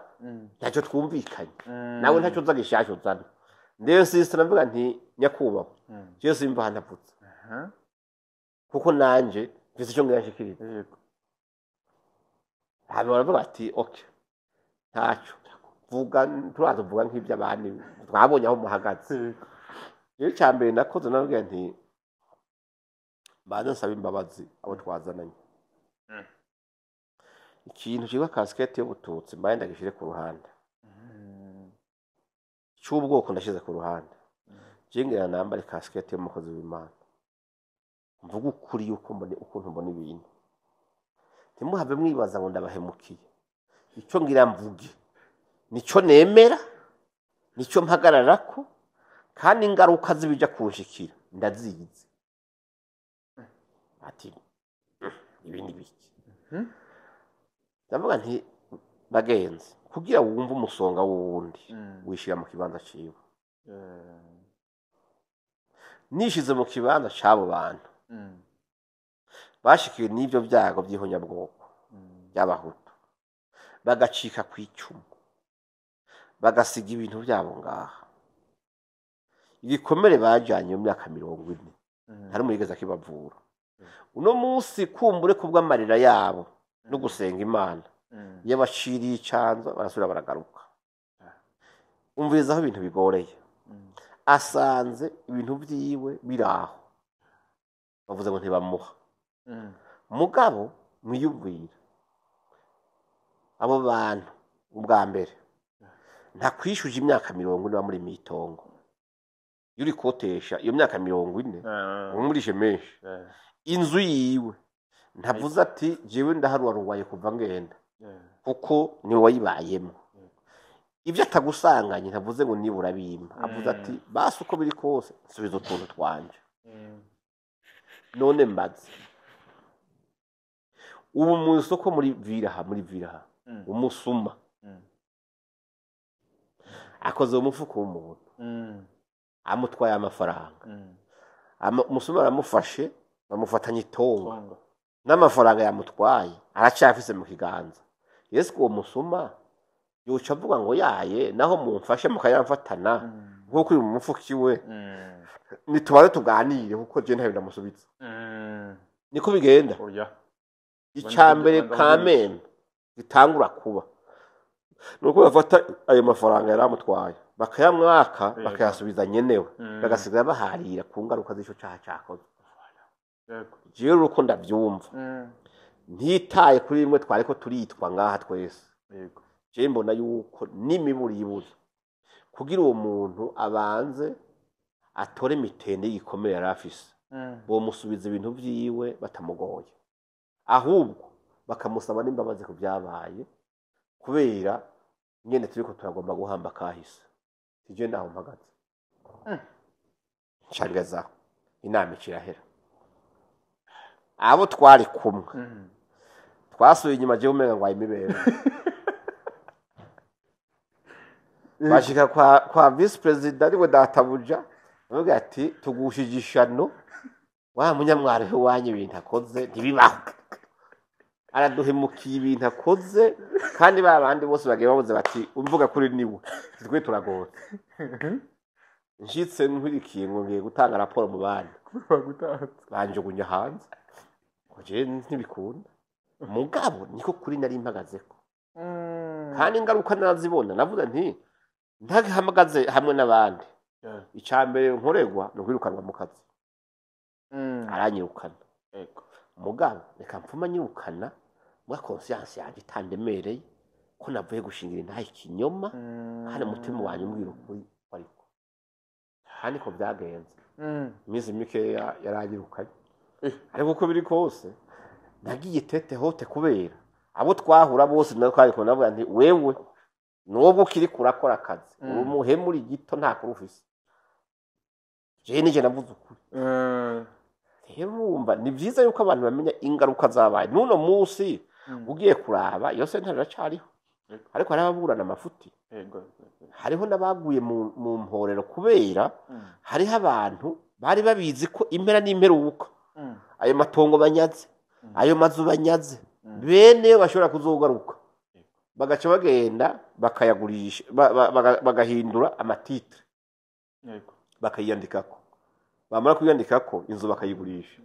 ntacyo twumvikanye, nawe ntacyo uza gishasha uzana. Ndeyo sisita ndavuga nti nyakubahwa, jewe simva hantavutse, kuko nanje mfise ico ngira nshikirize. Hanyuma baravuga bati okay, ntacyo vuga, turaza vuga nk'iby'abandi twabonye aho muhagaze. Rero icya mbere nakoze, nababwira nti banze nsaba imbabazi abo twazananye. Ikintu cyitwa casquette y'ubututsi mbaye ndagishyire ku ruhande, cy'ubwoko ndashyize ku ruhande, ngira nambare casquette y'umukozi w'Imana, mvuge ukuri yuko mbone ukuntu mbona ibintu. Ntimuhave mwibaza ngo ndabahemukiye. Icyo ngira mvuge nicyo nemera, nicyo mpagararako, kandi ingaruka z'ibijya kunshikira ndazizi. Ati ibi ni biki? Ndavuga nti bagenzi, kugira wumve umusonga w'uwundi, wishyira mu kibanza ciwe. Nishize mu kibanza c'abo bantu bashikiwe n'ibyo byago by'ihonyabwoko by'abahutu, bagacika ku icumu, bagasiga ibintu byabo ngaha, ibikomere bajanye mu myaka 40, ntari umuyigeze akibavura. Uno munsi kumbure kubw'amarira yabo no gusenga Imana yabaciriye icanzo, barasubira baragaruka. Umviriza aho ibintu bigoreye. Asanze ibintu vyiwe biri aho, bavuze ngo ntibamuha. Mugabo mwiyumvira abo bantu, ubwa mbere ntakwishuje imyaka 40 bamuri mw'itongo. Iyo urikotesha iyo myaka 40, umurishe menshi. Inzu yiwe ntavuze ati jewe ndaharuwaruwaye kuva ngenda, kuko niwe wayibayemo. Ibyo atagusanganye ntavuze ngo nibura bimpa, avuze ati basi uko biri kose nsubiza utuntu twanje. None mbaze, ubu mu isoko muri viraha, umusuma akoze mu mufuko w'umuntu, amutwaye amafaranga. Umusuma aramufashe, bamufatanya itongo Tongo. n'amafaranga yamutwaye aracyafise mu kiganza. Yesu, uwo musuma yoca avuga ngo yaye naho mumfashe mukayamfatana nk'uko uri mu mufuka iwe, nitubaze tuganire, kuko je ntayo ndamusubiza. Niko bigenda. Oya. Icya mbere Banza kameme gitangura kuba nuko bafata ayo mafaranga yari amutwaye bakayamwaka, bakayasubiza nyenewe, bagasigara baharira ku ngaruka z'ico caha cakozwe. Jewe uko ndavyumva, ntitaye kuri bimwe twariko turitwa ngaha twese, jewe mbona yuko n'imiburiburi kugira uwo muntu abanze atore mitende y'igikomere yari afise, bomusubiza ibintu vyiwe batamugoye, ahubwo bakamusaba n'imbabazi ku byabaye, kubera nyene turiko turagomba guhamba kahise. Sije ndaho mpagaze. Ncangezaho inama ikirahera. Abo twari kumwe twasubiye inyuma, jewe umenga ngwaye imibere. Bashika kwa vice president, ariwe databuja, bavuga ati tugushije ishano, wa munyamwaro wanyu ibintu akoze ntibibaho, araduhemukiye ibintu akoze. Kandi ba bandi bose bagiye bavuze bati umvuga kuri niwe, twe turagora. Nshitse nkurikiye ngo ngiye gutanga raporo mu bandi, Bagutanze. banjugunya hanze ngo jewe ntibikunda. Mugabo niko kuri nari mpagazeko, kandi ingaruka narazibona. Navuze nti ntahamagaze hamwe n'abandi, icya mbere nkorerwa ni ukwirukanwa mu kazi. Aranyirukana. Mugabo reka mpfuma nyirukana muri conscience yanjye itandemereye ko navuye gushingira intahe ikinyoma, kandi umutima wanjye umbwira ukuri ko ariko kandi ko byagenze. Iminsi mikeya yaranyirukanye. Ariko uko biri kose nagiye tête haute, kubera abo twahura bose nawe twari kumwe navuga nti wewe nubwo ukiri kurakora akazi, uri umuhemu, uri gito, nta kuri ufise. Jewe nije navuze ukuri. Rero urumva ni byiza yuko abantu bamenya ingaruka zabaye. N'uno munsi ugiye kuraba, iyo sentare iracariho, ariko hariho ababurana amafuti, hariho n'abaguye mu mporero, kubera hariho abantu bari babizi ko impera n'imperuka ayo matongo banyaze, ayo mazu banyaze, bene yo bashobora kuzogaruka, bagaca bagenda bakayagurisha, bagahindura ama titres, bakayiyandikako. Bamara kuyandikako, inzu bakayigurisha.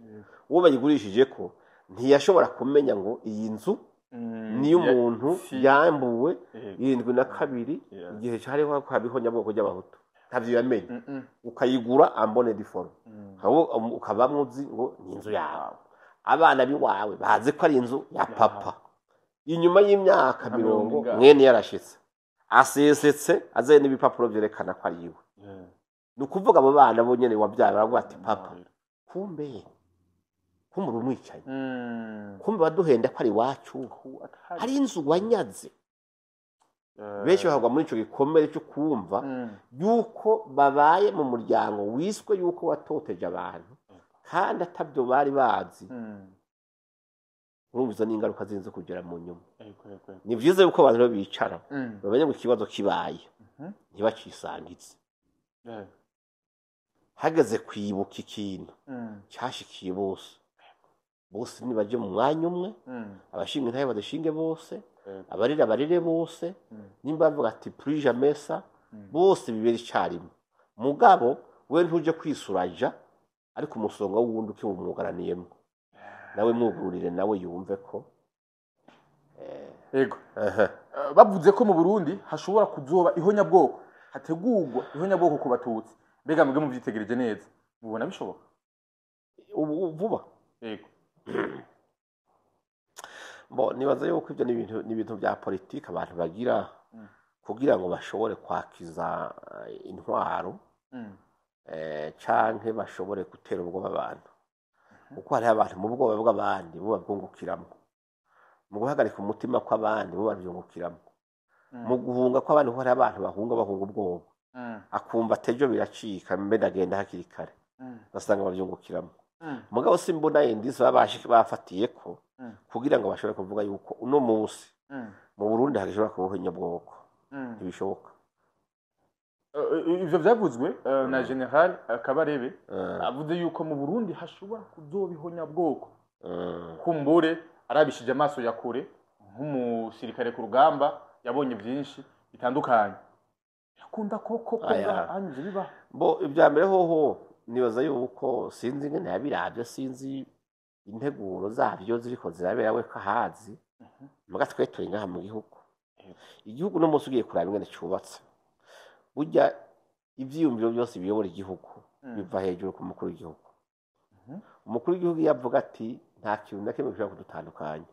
Uwo bayigurishije ko ntiyashobora kumenya ngo iyi nzu Niyo umuntu yambuwe 72, igihe cyariho habihonyabwoko ry'abahutu, ntavyo yamenye, ukayigura en bonne et due forme, ukabamwo uzi ngo ni inzu yawe, abana biwawe bazi ko ari inzu ya papa. Inyuma y'imyaka 40 mwene yarashitse asesetse azanye n'ibipapuro vyerekana ko ari iwe. Ni ukuvuga abo bana bo nyene wabyara baravuga ati papa, kumbe umwicanyi, kumbe baduhenda ko ari iwacu, hari inzu wanyaze. Benshi bahagwa muri ico gikomere cyo kumva yuko babaye mu muryango wiswe yuko watoteje abantu kandi atabyo bari bazi. Urumva izo ni ingaruka zinze kugera mu nyuma. Ni vyiza yuko abantu bicara bamenye ngo ikibazo kibaye ntibacisangize. Hageze kwibuka ikintu cyashikiye bose, bose nibaje mu mwanya umwe, abashinga intahe badashinge bose, abarira barire bose, nimba bavuga ati plus jamais ça, bose bibera icyarimwe. Mugabo we ntuje kwisuraja, ariko umusonga wundi ukiwumwugaraniyemo, nawe mwugururire nawe yumve ko. Yego. Bavuze ko mu Burundi hashobora kuzoba ihonyabwoko, hategurwa ihonyabwoko ku batutsi. Mbega mwebwe muvyitegereje neza, mubona bishoboka ubu vuba? Yego. Bo nibaza yuko ivyo ni ibintu bya politike abantu bagira kugira ngo bashobore kwakiza intwaro, canke bashobore gutera ubwoba abantu, kuko hariho abantu mu bwoba bw'abandi bo babwungukiramo, mu guhagarika umutima kw'abandi bo babyungukiramo, mu guhunga kw'abandi kuko hariho abantu bahunga ubwoba, akumva atejo biracika mbe ndagenda hakiri kare, ugasanga babyungukiramo. Mugabo simbona indisi bafatiye ko kugira ngo bashobore kuvuga yuko uno munsi mu Burundi hagishobora kubaho inyabwoko, ntibishoboka. Ivyo vyavuzwe na General Kabarebe, avuze yuko mu Burundi hashobora kuzoba ihonyabwoko. Kumbure arabishije amaso ya kure nk'umusirikare ku rugamba yabonye byinshi bitandukanye. Yakunda koko anyuze biba. Bo ibya mbere hoho nibaza yuko sinzi ngene yabiravye, sinzi integuro zavyo ziriko zirabera we ko ahazi. Muga twe turi ngaha mu gihugu. Igihugu no munsi ugiye kuraba ingene cubatse, burya ivyiyumviro byose biyobora igihugu biva hejuru ku mukuru w'igihugu. Umukuru w'igihugu yavuga ati nta kintu na kimwe gishobora kudutandukanya,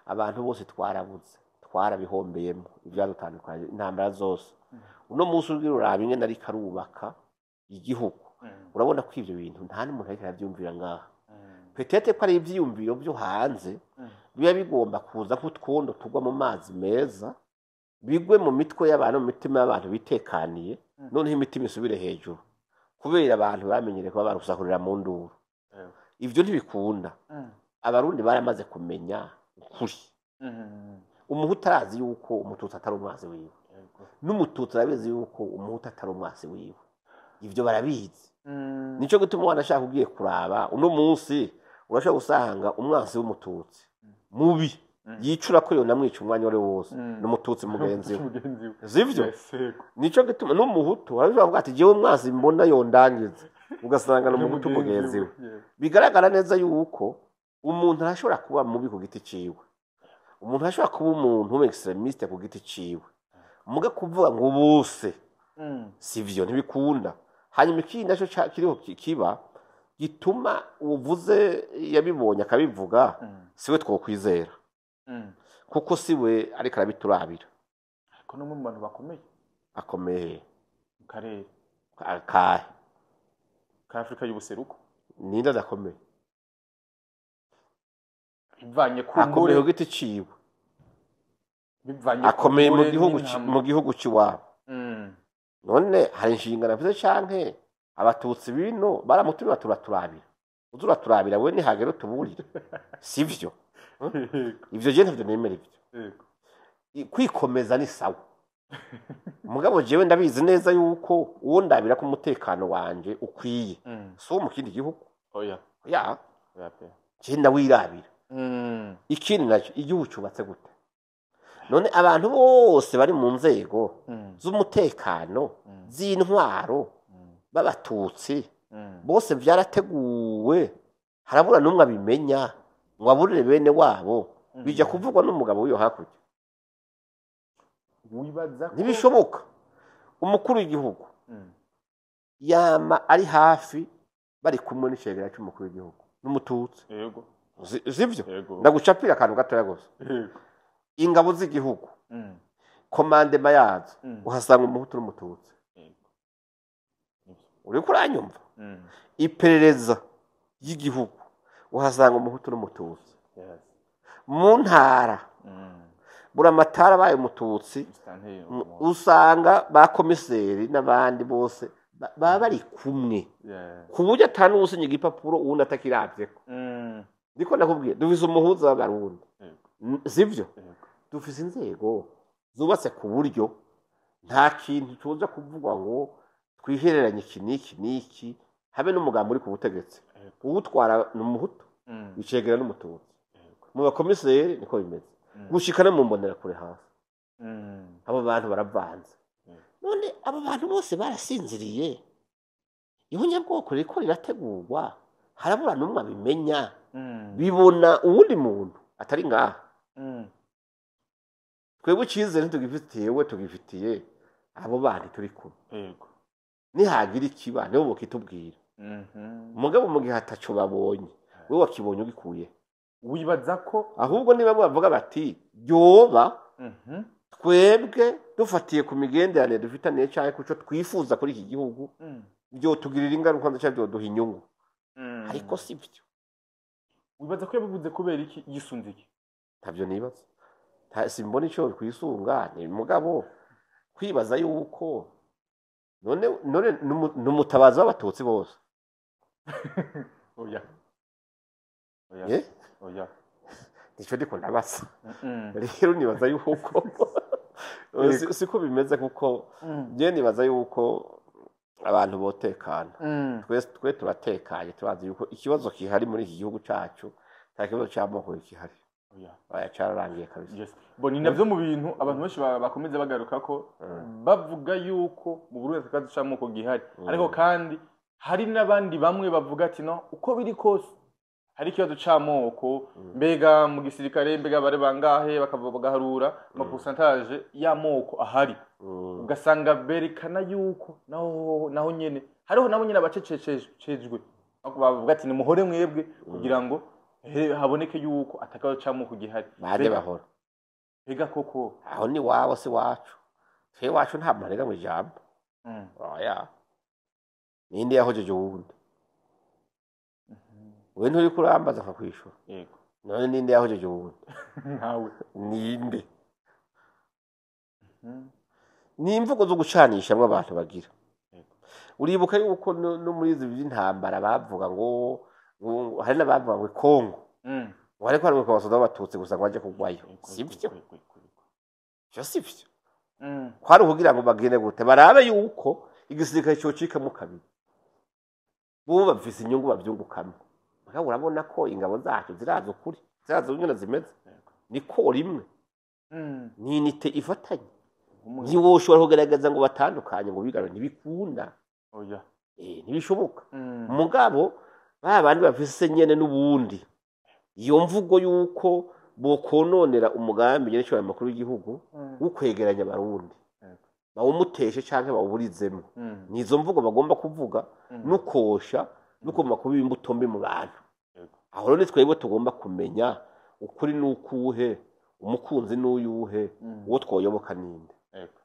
abantu bose twarabuze, twarabihombeyemo ivyadutandukanye, intambara zose. Uno munsi ugira uraba ingene ariko arubaka igihugu, urabona ko ivyo bintu nta n'umuntu ariko aravyumvira ngaha. Peut-être ko ari ivyiyumviro byo hanze biba bigomba kuza nk'utwondo tugwa mu mazi meza, bigwe mu mitwe y'abantu, mu mitima y'abantu bitekaniye, noneho imitima isubire hejuru, kubera abantu bamenyereye kuba barusahurira mu nduru. Ivyo ntibikunda. Abarundi baramaze kumenya ukuri. Umuhutu arazi yuko umututsi atari umwasi wiwe, n'umututsi arabizi yuko umuhutu atari umwasi wiwe. Ivyo barabizi. Nico gituma umwana ashaka ugiye kuraba uno munsi urashobora gusanga umwansi w'umututsi mubi yicura ko yonamwica umwanya wari wose n'umututsi mugenzi we, sivyo? Nico gituma n'umuhutu arashobora kuvuga ati jewe umwansi mbona yondangiza, ugasanga n'umuhutu mugenzi we. Bigaragara neza yuko umuntu arashobora kuba mubi ku giti ciwe, umuntu arashobora kuba umuntu w'extremiste ku giti ciwe, muga kuvuga ngo bose sivyo, ntibikunda. Hanyuma ikindi naco kiriho kiba gituma uvuze yabibonye akabivuga, siwe twokwizera, kuko siwe ariko arabiturabira. Ariko no mu bantu bakomeye, akomeye mu karere akahe ka Afrika y'ubuseruko, ninde adakomeye? Bivanye ku akomeye ku giti ciwe, bivanye akomeye mu gihugu ciwabo. None hari inshingano afise canke abatutsi bino baramutumira turaturabira, uzuraturabira we nihagera utuburire, sivyo? Ivyo je ntavyo nemera ivyo. Kwikomeza ni sawa, mugabo jewe ndabizi neza yuko uwo ndabira ko umutekano wanje ukwiye, so mu kindi gihugu oya ya je ndawirabira. Ikindi naco, igihugu cubatse gute? None abantu bose bari mu nzego z'umutekano, z'intwaro, b'abatutsi bose vyarateguwe, harabura n'umwe abimenya ngo aburire bene wabo Bijya kuvugwa n'umugabo w'iyo hakurya. Wibaza ko ntibishoboka. Umukuru w'igihugu yama ari hafi, bari kumwe n'icegera cy'umukuru w'igihugu n'umututsi. Yego. Sivyo? Yego. Ndagucapira akantu gatoya gusa. Yego. Ingabo z'igihugu, commandement yazo, uhasanga umuhutu n'umututsi. Yego. Uriko uranyumva? Iperereza ry'igihugu uhasanga umuhutu n'umututsi. Mu ntara, buramatari abaye umututsi, Mustanteri. Usanga ba komiseri n'abandi bose baba bari kumwe, ku buryo atanu usinya igipapuro uwundi atakiravyeko. Ndiko ndakubwiye, dufise umuhuza w'abarundi. Sivyo? Yego. Dufise inzego zubatse ku buryo nta kintu tuza kuvugwa ngo twihereranye iki n'iki n'iki, habe n'umugambi uri ku butegetsi. Uwutwara ni umuhutu, icegera n'umututsi. Mu bakomiseri niko bimeze, gushika no mu mbonerakure hasi. Abo bantu baravanze. None abo bantu bose barasinziriye, ihonyabwoko ririko rirategurwa, harabura n'umwe abimenya, bibona uwundi muntu atari ngaha. Twebwe icizere ntitugifitiye we, tugifitiye abo bandi turi kumwe. Nihagira ikiba nibo bokitubwira. Mugabo mu gihe ataco babonye, we wakibonye ugikuye? Wibaza ko Ahubwo niba bavuga bati ryoba, twebwe dufatiye ku migenderanire dufitaniye canke kuco twifuza kuri iki gihugu, byotugirira ingaruka nziza canke byoduha inyungu, ariko si byo. Wibaza ko yabivuze kubera iki, yisunze iki? Ntabyo nibaza. Simbona ico kwisunga. Ni mugabo kwibaza yuko none n'umutabazi w'abatutsi bose. Oya, oya. Eh? Oya. Nico ndiko ndabaza. Rero nibaza yuko siko bimeze, kuko je nibaza yuko abantu botekana. Twese twe turatekanye, turazi yuko ikibazo kihari muri iki gihugu cacu nta kibazo c'amoko gihari. Oya. Oya, cararangiye kabisa. Yes. Bo ni navyo mu bintu abantu benshi bakomeza bagaruka ko bavuga yuko mu Burundi akazi c'amoko gihari, ariko kandi hari n'abandi bamwe bavuga ati no uko biri kose hari ikibazo c'amoko, mbega mu gisirikare, mbega bari bangahe, bakava bagaharura ama pourcentage y'amoko ahari, ugasanga berekana yuko naho nyene hariho nabo nyene abacecejwe bavuga ati nimuhore mwebwe kugira ngo haboneke yuko atakabazo c'amoko gihari. Bande bahora? Mbega koko Aho ni wabo, si wacu. Twe iwacu nta muntu arega mu ijambo. Oya, ninde yahojeje uwundi? We nturiko urambaza nkakwishura? Yego. None ninde yahojeje uwundi? Ntawe. Ninde? Ni imvugo zo gucanishamwo abantu bagira. Uribuka yuko no muri izi by'intambara bavuga ngo hari n'abavuga ngo Kongo ngo ariko hari abasoda b'abatutsi gusa ngo baje kugwayo. Sivyo? Ivyo sivyo. Kwari ukugira ngo bagende gute, barabe yuko igisirikare cocikamo kabiri, bo bafise inyungu bavyungukamo. Mugabo urabona ko ingabo zacu zirazi ukuri, zirazi ingene zimeze, niko rimwe ni unité ifatanye. Ntiwoshobora kugerageza ngo batandukanye ngo bigarure, ntibikunda. Oya. Ntibishoboka. Mugabo ba bandi bafise nyene n'ubundi iyo mvugo yuko bokononera umugambi nyene cy'ayo makuru y'igihugu wo kwegeranya abarundi, bawumuteshe canke bawuburizemo, nizo mvugo bagomba kuvuga nukosha nukoma kuba imbuto mbi mu bantu. Aho rero ni twebwe tugomba kumenya ukuri n'ukuhe, umukunzi n'uyuhe, uwo twoyoboka ninde. Yego.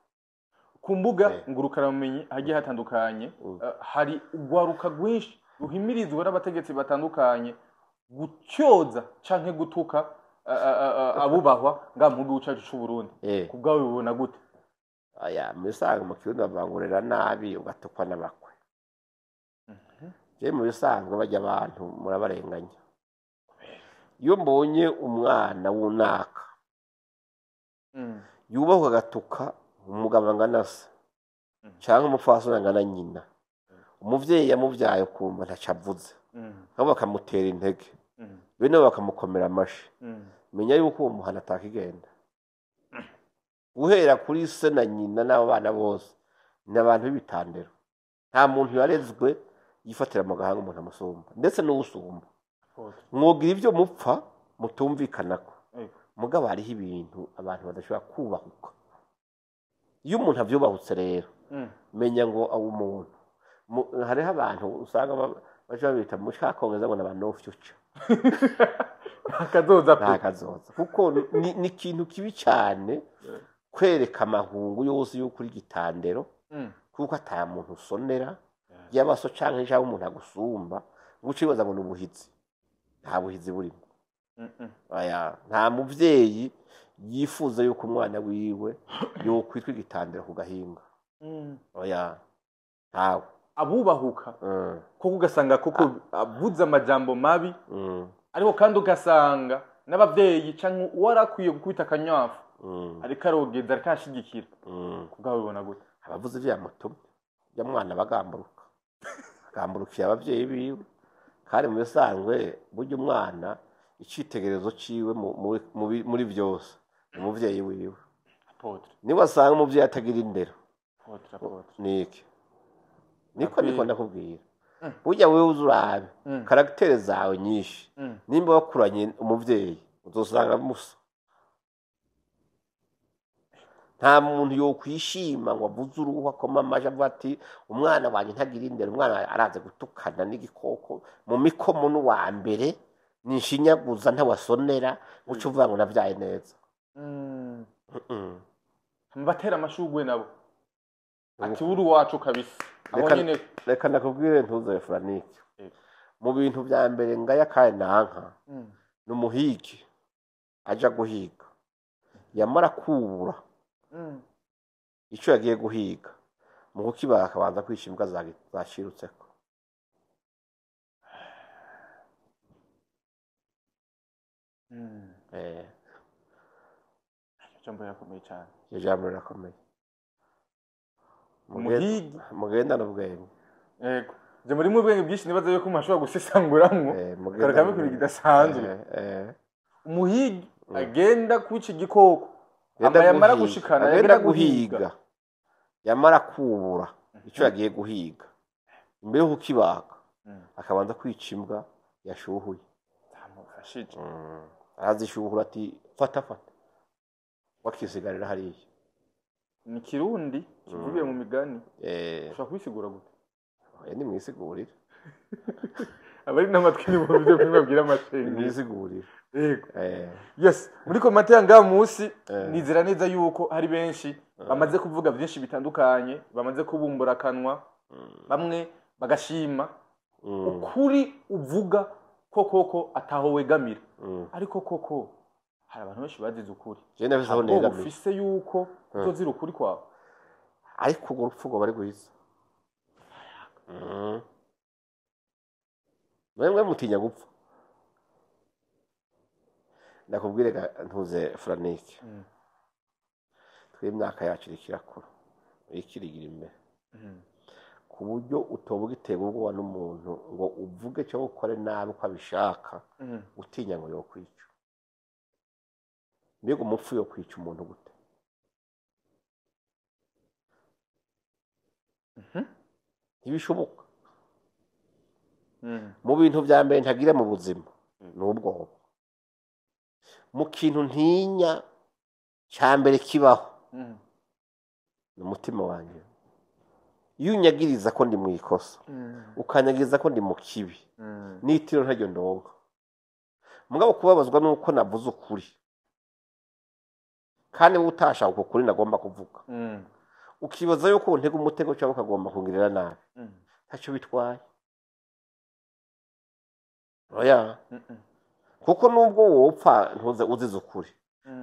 Ku mbuga ngurukanabumenyi hagiye hatandukanye, hari urwaruka rwinshi ruhimirizwa n'abategetsi batandukanye gutyoza canke gutuka abubahwa nga mu gihugu cacu c'u Burundi. Ku bwawe bibona gute? Aya, mu bisanzwe mu kirundi bavangurira nabi ugatukwa n'abakwe. Je mu bisanzwe bajya abantu murabarenganya. Iyo mbonye umwana w'unaka yubahwa agatuka umugabo angana se canke umupfasoni angana nyina, umuvyeyi yamuvyaye, ukumva ntaco avuze, nabo bakamutera intege, bene bo bakamukomera amashi, menya yuko uwo muhana atakigenda. Guhera kuri se na nyina n'abo bana bose ni abantu b'ibitandero. Nta muntu yarezwe yifatira mu gahanga umuntu amusumba, ndetse n'uwusumba. Mwogira ibyo mupfa mutumvikanako. Mugabo hariho ibintu abantu badashobora kubahuka. Iyo umuntu avyubahutse rero, menya ngo abo umuntu hariho abantu usanga baca babita mu cakongereza ngo n'aba no future. Akazoza pe. Nta kazoza, kuko ni ikintu kibi cyane kwereka amahungu yose y'uko uri gitandero, kuko ata muntu usonera, yaba so canke cyangwa umuntu agusumba, ngo uce wibaza ngo ni ubuhizi. Nta buhizi burimo. Oya, nta muvyeyi yifuza yuko umwana wiwe yokwitwa igitandero ku gahinga. Oya, ntawe. Abubahuka koko ugasanga koko avuze amajambo mabi, ariko kandi ugasanga n'abavyeyi canke uwarakwiye gukubita akanywafu ariko arogeza, ariko arashigikira. Kubwawe ubona gute? Abavuze ivyo yamutumye, ya mwana bagamburuka, agamburukiye abavyeyi biwe. Kandi mu bisanzwe burya umwana icitegererezo ciwe muri vyose ni umuvyeyi wiwe. Apôtre. Niba asanga umuvyeyi atagira indero, Apôtre, apôtre. Niki niko niko ndakubwira, burya wewe uzi urabe caractère zawe nyinshi, nimba wakuranye umuvyeyi uzosanga musa. Nta muntu yokwishima ngo avuze uruhu, akoma amaji, avuga ati umwana wanjye ntagira indero, umwana araza gutukana n'igikoko mu mikomo n'uwa mbere nishinyaguza ntawasonera, uca uvuga ngo navyaye neza. Batera amashugwe nabo ati uri wacu kabisa abo nyine. Reka ndakubwire, ntuze Franike, Yego. mu bintu vya mbere ngaya kandi nanka ni umuhigi aja guhiga, yamara kubura ico yagiye guhiga, mu kukibaga akabanza kwica imbwa zashirutseko. Ijambo rirakomeye cyane. Iryo jambo rirakomeye. Umuhigi. Mugendane ubwenge. Yego, ijambo rimwe ubwenge bwinshi, nibaza yuko umuntu ashobora gusesanguramwo Mugendane akarekamo ikintu ubwenge. kidasanzwe. Umuhigi agenda kwica igikoko, Agenda ama yamara guhiga. gushikana, Agenda yagera guhiga, guhiga, yamara kubura ico yagiye guhiga, imbere yo kukibaga akabanza kwica imbwa yashuhuye. Zamufashije. Arazishuhura ati fata fata, wakisigarira hariya. Ni kirundi kivugiye mu migani. Ushobora kubisigura gute? Oya, nimwisigurire. Abari n'amatwi ni byo kubibabwira amashenge. Nimwisigurire. Yego. Yes, muri commentaire ngaha munsi, nizera neza yuko hari benshi bamaze kuvuga byinshi bitandukanye, bamaze kubumbura akanwa, bamwe bagashima ukuri uvuga ko koko ataho wegamira, ariko koko hari abantu benshi bazize ukuri. Je ndafise aho Ubwoba negamiye. ufise yuko uzozira ukuri kwawe? Ariko urwo rupfu ngo bari guhiza, mwemwe mutinya gupfa. Ndakubwire ga ntuze Franike, twe imyaka yacu iriko irakura, iriko irigira imbere, ku buryo utoba ugiterwa ubwoba n'umuntu ngo uvuge cyangwa ukore nabi uko abishaka, utinya ngo yokwica. Mbega umupfu yokwica umuntu gute? Ntibishoboka. Mu bintu vya mbere ntagira mu buzima ni ubwoba. Mu kintu ntinya cya mbere kibaho ni umutima wanjye. Iyo unyagiriza ko ndi mu ikosa, ukanyagiriza ko ndi mu kibi, n'itiro ntaryo ndonka. Mugabo kubabazwa nuko navuze ukuri, kandi wowe utashaka uko kuri nagomba kuvuga, ukibaza yuko untega umutego cyangwa ukagomba kungirira nabi, ntacyo bitwaye, oya. Kuko nubwo wopfa ntuze uzize ukuri,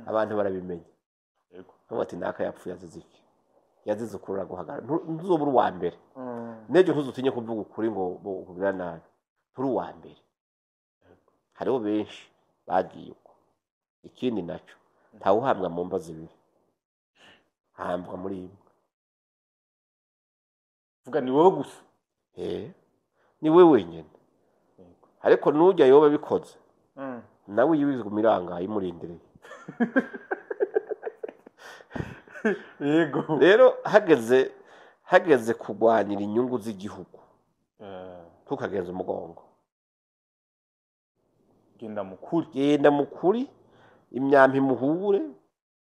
abantu barabimenya. Ntuvuga ati naka yapfuye azize iki, yazize ukuri, uraguhagarara. Ntuzobura uwa mbere. N'ejo ntuzutinye kuvuga ukuri ngo ukubwira nabi, nturi uwa mbere, hariho benshi bagiye uko. Ikindi naco, ntawuhambwa mu mva zibiri, ahambwa muri imwe. Vuga ni wowe gusa. Ni we wenyine. Ariko nujya yoba bikoze, nawe yibizwa irangaye imurindiriye. Rero hageze kurwanira inyungu z'igihugu, ntukagenze umugongo. Genda mukuri. Genda mukuri. Imyambi muhure,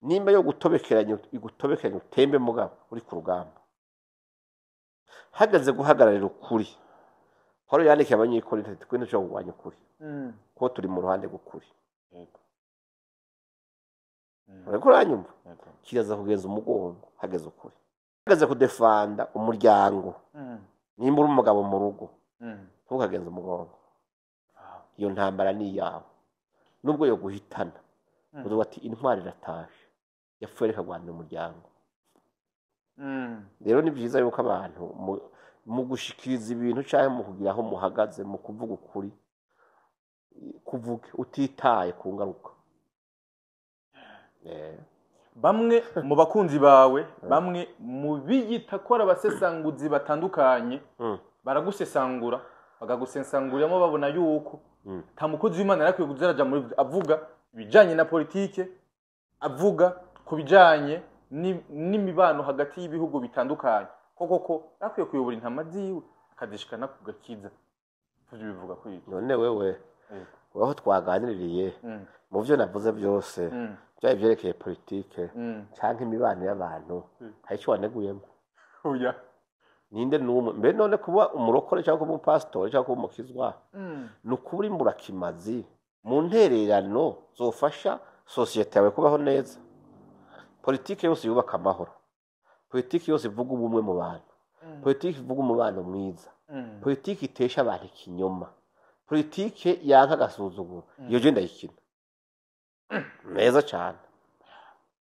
nimba yo gutobekeranya igutobekeranya, utembe, mugabo uri ku rugamba. Hageze guhagararira ukuri, Paul yandikiye Abanyekorinto ati: "Twe ntushobora kurwanya ukuri, kuko turi mu ruhande rw'ukuri." Uriko uranyumva? Yego. Kiraza kugenza umugongo hageze ukuri, hageze kudefanda umuryango. Nimba uri umugabo mu rugo, ntukagenze umugongo. Iyo ntambara ni iyawe, nubwo yo guhitana. Uvuga ati: "Intwari iratashe, yapfuye reka rwanira umuryango." Rero ni byiza yuko abantu mu gushikiriza ibintu cyangwa mu kugira aho muhagaze mu kuvuga ukuri, kuvuge utitaye ku ngaruka. Bamwe mu bakunzi bawe, bamwe mu biyita ko ari abasesanguzi batandukanye, baragusesangura, bakagusesanguriramo, babona yuko nta mukozi w'Imana yari akwiye kuza araja muri avuga ibijanye na politike, avuga ku bijanye n'imibano hagati y'ibihugu bitandukanye, ko koko akwiye kuyobora intama ziwe akazishikana ku gakiza. Tuvyo bivuga ko iki? None wewe, aho twaganiririye, mu byo navuze byose, byaba ibyerekeye politike cyangwa imibano y'abantu, hari icyo waneguyemo? Oya. Ninde n'umwe mbere? None kuba umurokore cyangwa kuba umupasitori cyangwa kuba umukizwa, ni ukubura imburakimazi mu ntererano zofasha sosiyete yawe kubaho neza. Politike yose yubaka amahoro, politike yose ivuga ubumwe mu bantu, politike ivuga umubano mwiza, politike itesha abantu ikinyoma, politike yanka agasuzuguro, iyo je ndayikina neza cyane.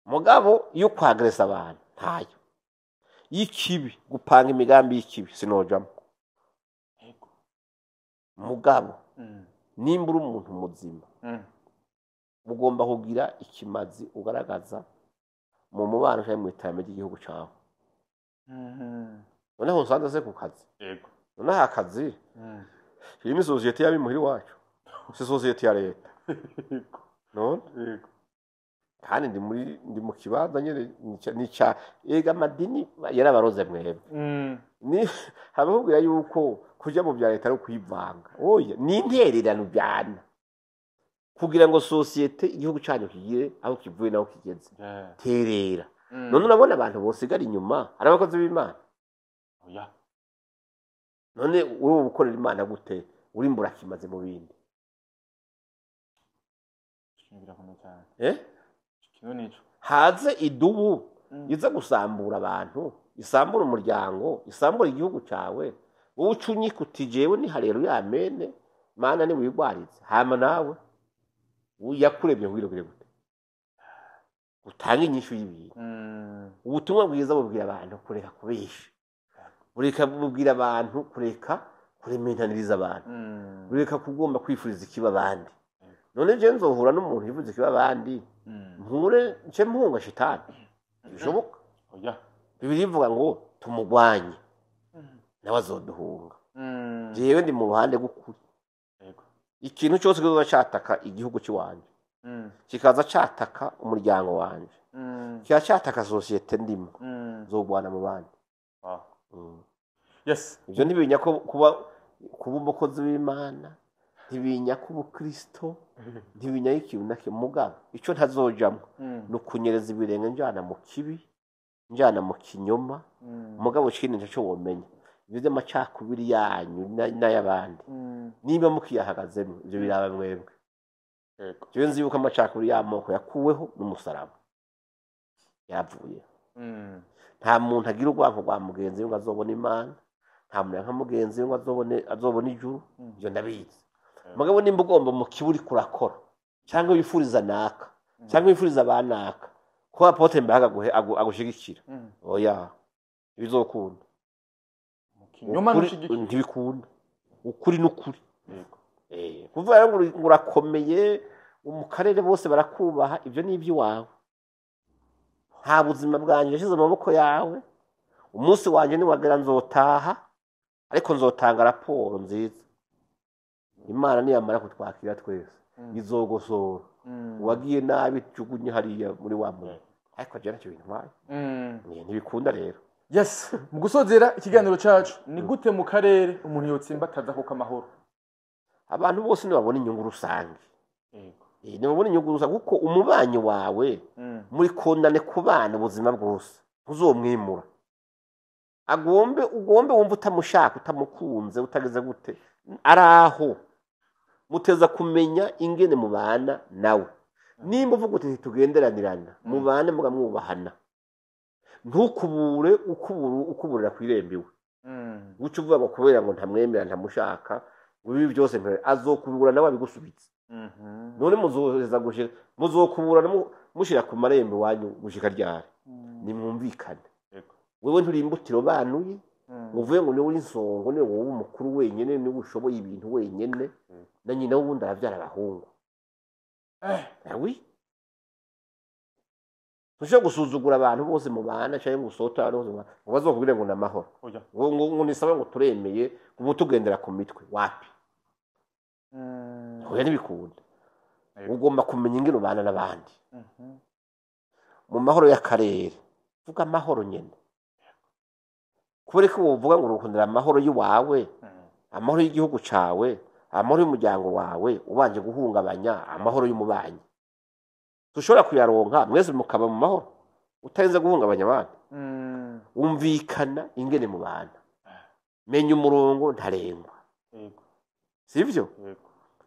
Mugabo iyo kwagresa abantu ntayo, y'ikibi, gupanga imigambi y'ikibi, sinojamo. Mugabo nimba uri umuntu muzima, ugomba kugira ikimazi ugaragaza mu mubano cyangwa mu iterambere ry'igihugu cyawe. Noneho nsanze se ku kazi, noneho akazi, iyi ni sosiyete y'abimuhira iwacu, si sosiyete ya leta. None kandi ndi mu kibanza nyine nica ega amadini yarabaroze mwebwe. Ni habakubwira yuko kuja mu bya leta ari ukwivanga. Oya, ni intererano byana kugira ngo sosiyete, igihugu cyanyu kigire aho kivuye n'aho kigeze. Terera. None urabona abantu bosigara inyuma ari abakozi b'Imana? Oya. None wowe ukorera Imana gute uri mburakimaze mu bindi? Ikintu birakomeye cyane. Eh? Ikintu nico. Haze idubu iza gusambura abantu, isambura umuryango, isambura igihugu cyawe, wowe uca unyika uti: "Jewe ni haleluya, amene, Mana niwigwarize." Hama nawe yakurebye wirogere gute utange inyishu y'ibintu? Ubutumwa bwiza bubwira abantu kureka kubesha, bureka bubwira abantu kureka kurementaniriza abantu, bureka kugomba kwifuriza ikiba abandi. None je nzohura n'umuntu yifuza ikiba abandi, mpure nce mpunga shitani? Ntibishoboka. Oya. Bibiliya ivuga ngo tumugwanye, nawe azoduhunga. Jewe ndi mu ruhande rw'ukuri. Ikintu cyose kizoza cataka igihugu cy'iwanje, kikaza cataka umuryango wanje, kikaza cataka sosiyete ndimo, nzogwana mu bandi. Ibyo ntibinya ko kuba umukozi w'Imana, ntibinya ko ubukristo, ntibinya ikintu na kimwe. Mugabo icyo ntazojamwo ni ukunyereza ibirenge njana mu kibi, njana mu kinyoma. Mugabo ikindi nicyo womenya, ibyo by'amacakubiri yanyu n'ay'abandi, niba mukiyahagazemo, ibyo biraba mwebwe. Jewe nzi yuko amacakubiri y'amoko yakuweho n'umusaraba, yavuye. Nta muntu agira urwanko rwa mugenzi we ngo azobone Imana, nta muntu yanka mugenzi we ngo azobone ijuru. Ibyo ndabizi. Mugabo nimba ugomba mu kibi uriko urakora, cyangwa wifuriza naka, cyangwa wifuriza abanaka ko apôtre Mbahaga agushigikira, oya, ntibizokunda. Mu kinyoma Ukuri- ntushigikiye. Ntibikunda. Ukuri n'ukuri. Kuvuga rero ngo ngo urakomeye mu karere, bose barakubaha, ibyo ni iby'iwawe. Nta buzima bwanjye yashyize mu maboko yawe. Umunsi wanjye niwagera nzotaha, ariko nzotanga raporo nziza. Imana niyamara kutwakira twese, izogosora uwagiye nabi, jugunye hariya muri wa muntu, ariko jewe ntacyo bintwaye. Ntibikunda rero. Yes, mu gusozera ikiganiro cacu, ni gute mu karere umuntu yotsimbataza ko kamahoro? Abantu bose ntibabona inyungu rusange. Nibabona inyungu rusange, kuko umubanyi wawe muri kondane kubana ubuzima bwose, ntuzomwimura. Agombe ugombe wumva utamushaka, utamukunze, utageze gute, araho muteza kumenya ingene mubana nawe. Nimba uvuga uti ntitugenderanirana, mubane mugamwubahana, ntukubure ukuburira ku irembo iwe. Guca uvuga ngo kubera ngo ntamwemera ntamushaka, ngo ibi byose azokubura nawe abigusubitse. None muzoheza gushika, muzokubura mushira ku marembo iwanyu gushika ryari? Nimwumvikane. Wewe nturimbutiro banuye, ngo uvuye ngo niwe uri insongo, niwe wowe umukuru wenyene, niwe ushoboye ibintu wenyene, na nyina w'uwundi aravyara abahungu. Oui. Ntushobora gusuzugura abantu bose mubana canke ngo usohote abantu bose mubana, ngo bazokubwire ngo ni amahoro. Ngo nisaba ngo turemeye, ngo tugendera ku mitwe. Wapi? Oya, ntibikunda. Ugomba kumenya ingene ubana n'abandi. Mu mahoro y'akarere, vuga amahoro nyene. Kubera ko wovuga ngo urukundira amahoro y'iwawe, amahoro y'igihugu cawe, amahoro y'umuryango wawe, ubanje guhungabanya amahoro y'umubanyi. Dushobora kuyaronka mwese mukaba mu mahoro, utarinze guhungabanya abandi. Umvikana ingene mubana. Menya umurongo ntarengwa. Sivyo?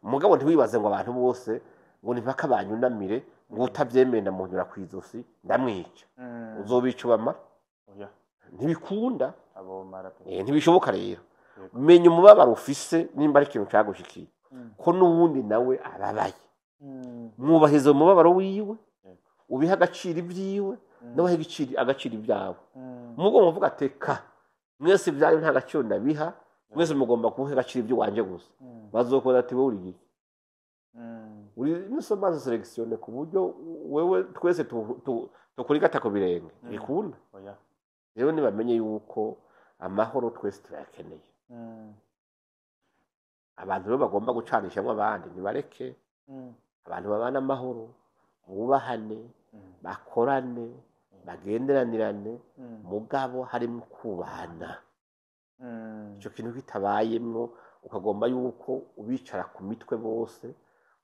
Mugabo ntiwibaze ngo abantu bose ngo ni mpaka banyunamire, ngo utavyemeye ndamunyura kw'izosi ndamwica. Uzobica ubamara? Ntibikunda. Ntibishoboka rero. Menya umubabaro ufise nimba ari ikintu cagushikiye, ko n'uwundi nawe ababaye. Mwubahirize umubabaro wiwe, ubihe agaciro ibyiwe, nawe ahe agaciro ibyawe. Mugo muvuga ateka mwese ibyayo nta gaciro ndabiha, mwese mugomba kuha agaciro ibyo wanje gusa. Bazokora ati wowe uri iki? Uri nusoma selection ku buryo wewe twese tukurigata ku birenge. Bikunda. Rero nibamenye yuko amahoro twese turayakeneye. Abantu rero bagomba gucanishamwo abandi ntibareke. Abantu babana amahoro, bubahane, bakorane, bagenderanirane, mugabo harimo kubahana. Ico kintu kitabayemwo ukagomba yuko ubicara ku mitwe bose,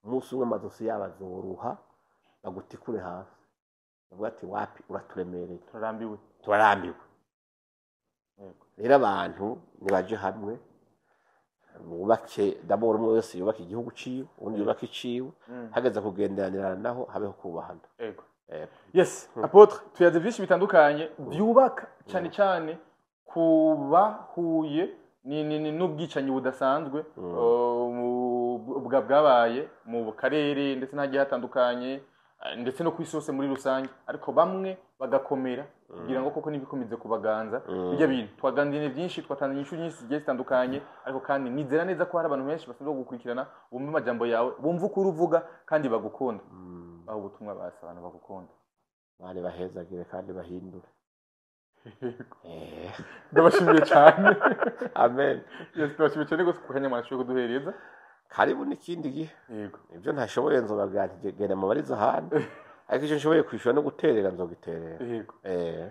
umunsi umwe amazosi yabo azoruha bagutikure hasi. Bavuga ati wapi uraturemereye, turarambiwe, turarambiwe. Rero abantu nibaje hamwe bubake, d'abord umwe wese yubake igihugu ciwe, uwundi yubake iciwe, hageze kugenderanirana naho habeho kubahana. Yes, Apotre, tuyaze vyinshi bitandukanye byubaka cyane cyane kubahuye ni n'ubwicanyi budasanzwe bwabaye mu karere ndetse n'ahagiye hatandukanye ndetse no kwisi hose muri rusange, ariko bamwe bagakomera kugira ngo koko nibikomeze kubaganza bijya bintu. Twaganiriye byinshi, twatanze inyishu nyinshi zigiye zitandukanye, ariko kandi nizera neza ko hari abantu benshi basanzwe gukurikirana, bumva amajambo yawe, bumva ukuri uvuga kandi bagukunda. Aho ubutumwa basa abantu bagukunda. Bari bahezagire kandi bahindure. Ndabashimiye cyane. Amen. Yes, ndabashimiye cyane gose ku kanya mwarashoboye kuduhereza. Karibu n'ikindi gihe. Yego. Ibyo ntashoboye nzobabwira nti genda mubarize ahandi. Ariko icyo nshoboye kwishura no guterera nzogiterera. Yego.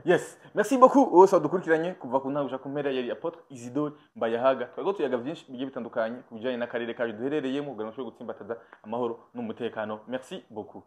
Yes, merci beaucoup wose wadukurikiranye kuva ku ntango gushika ku mpera. Yari Apotre Isidore Mbayahaga. Twariko tuyaga byinshi bigiye bitandukanye ku bijanye n'akarere kacu duherereyemo kugira ngo dushobore gutsimbataza amahoro n'umutekano. Merci beaucoup.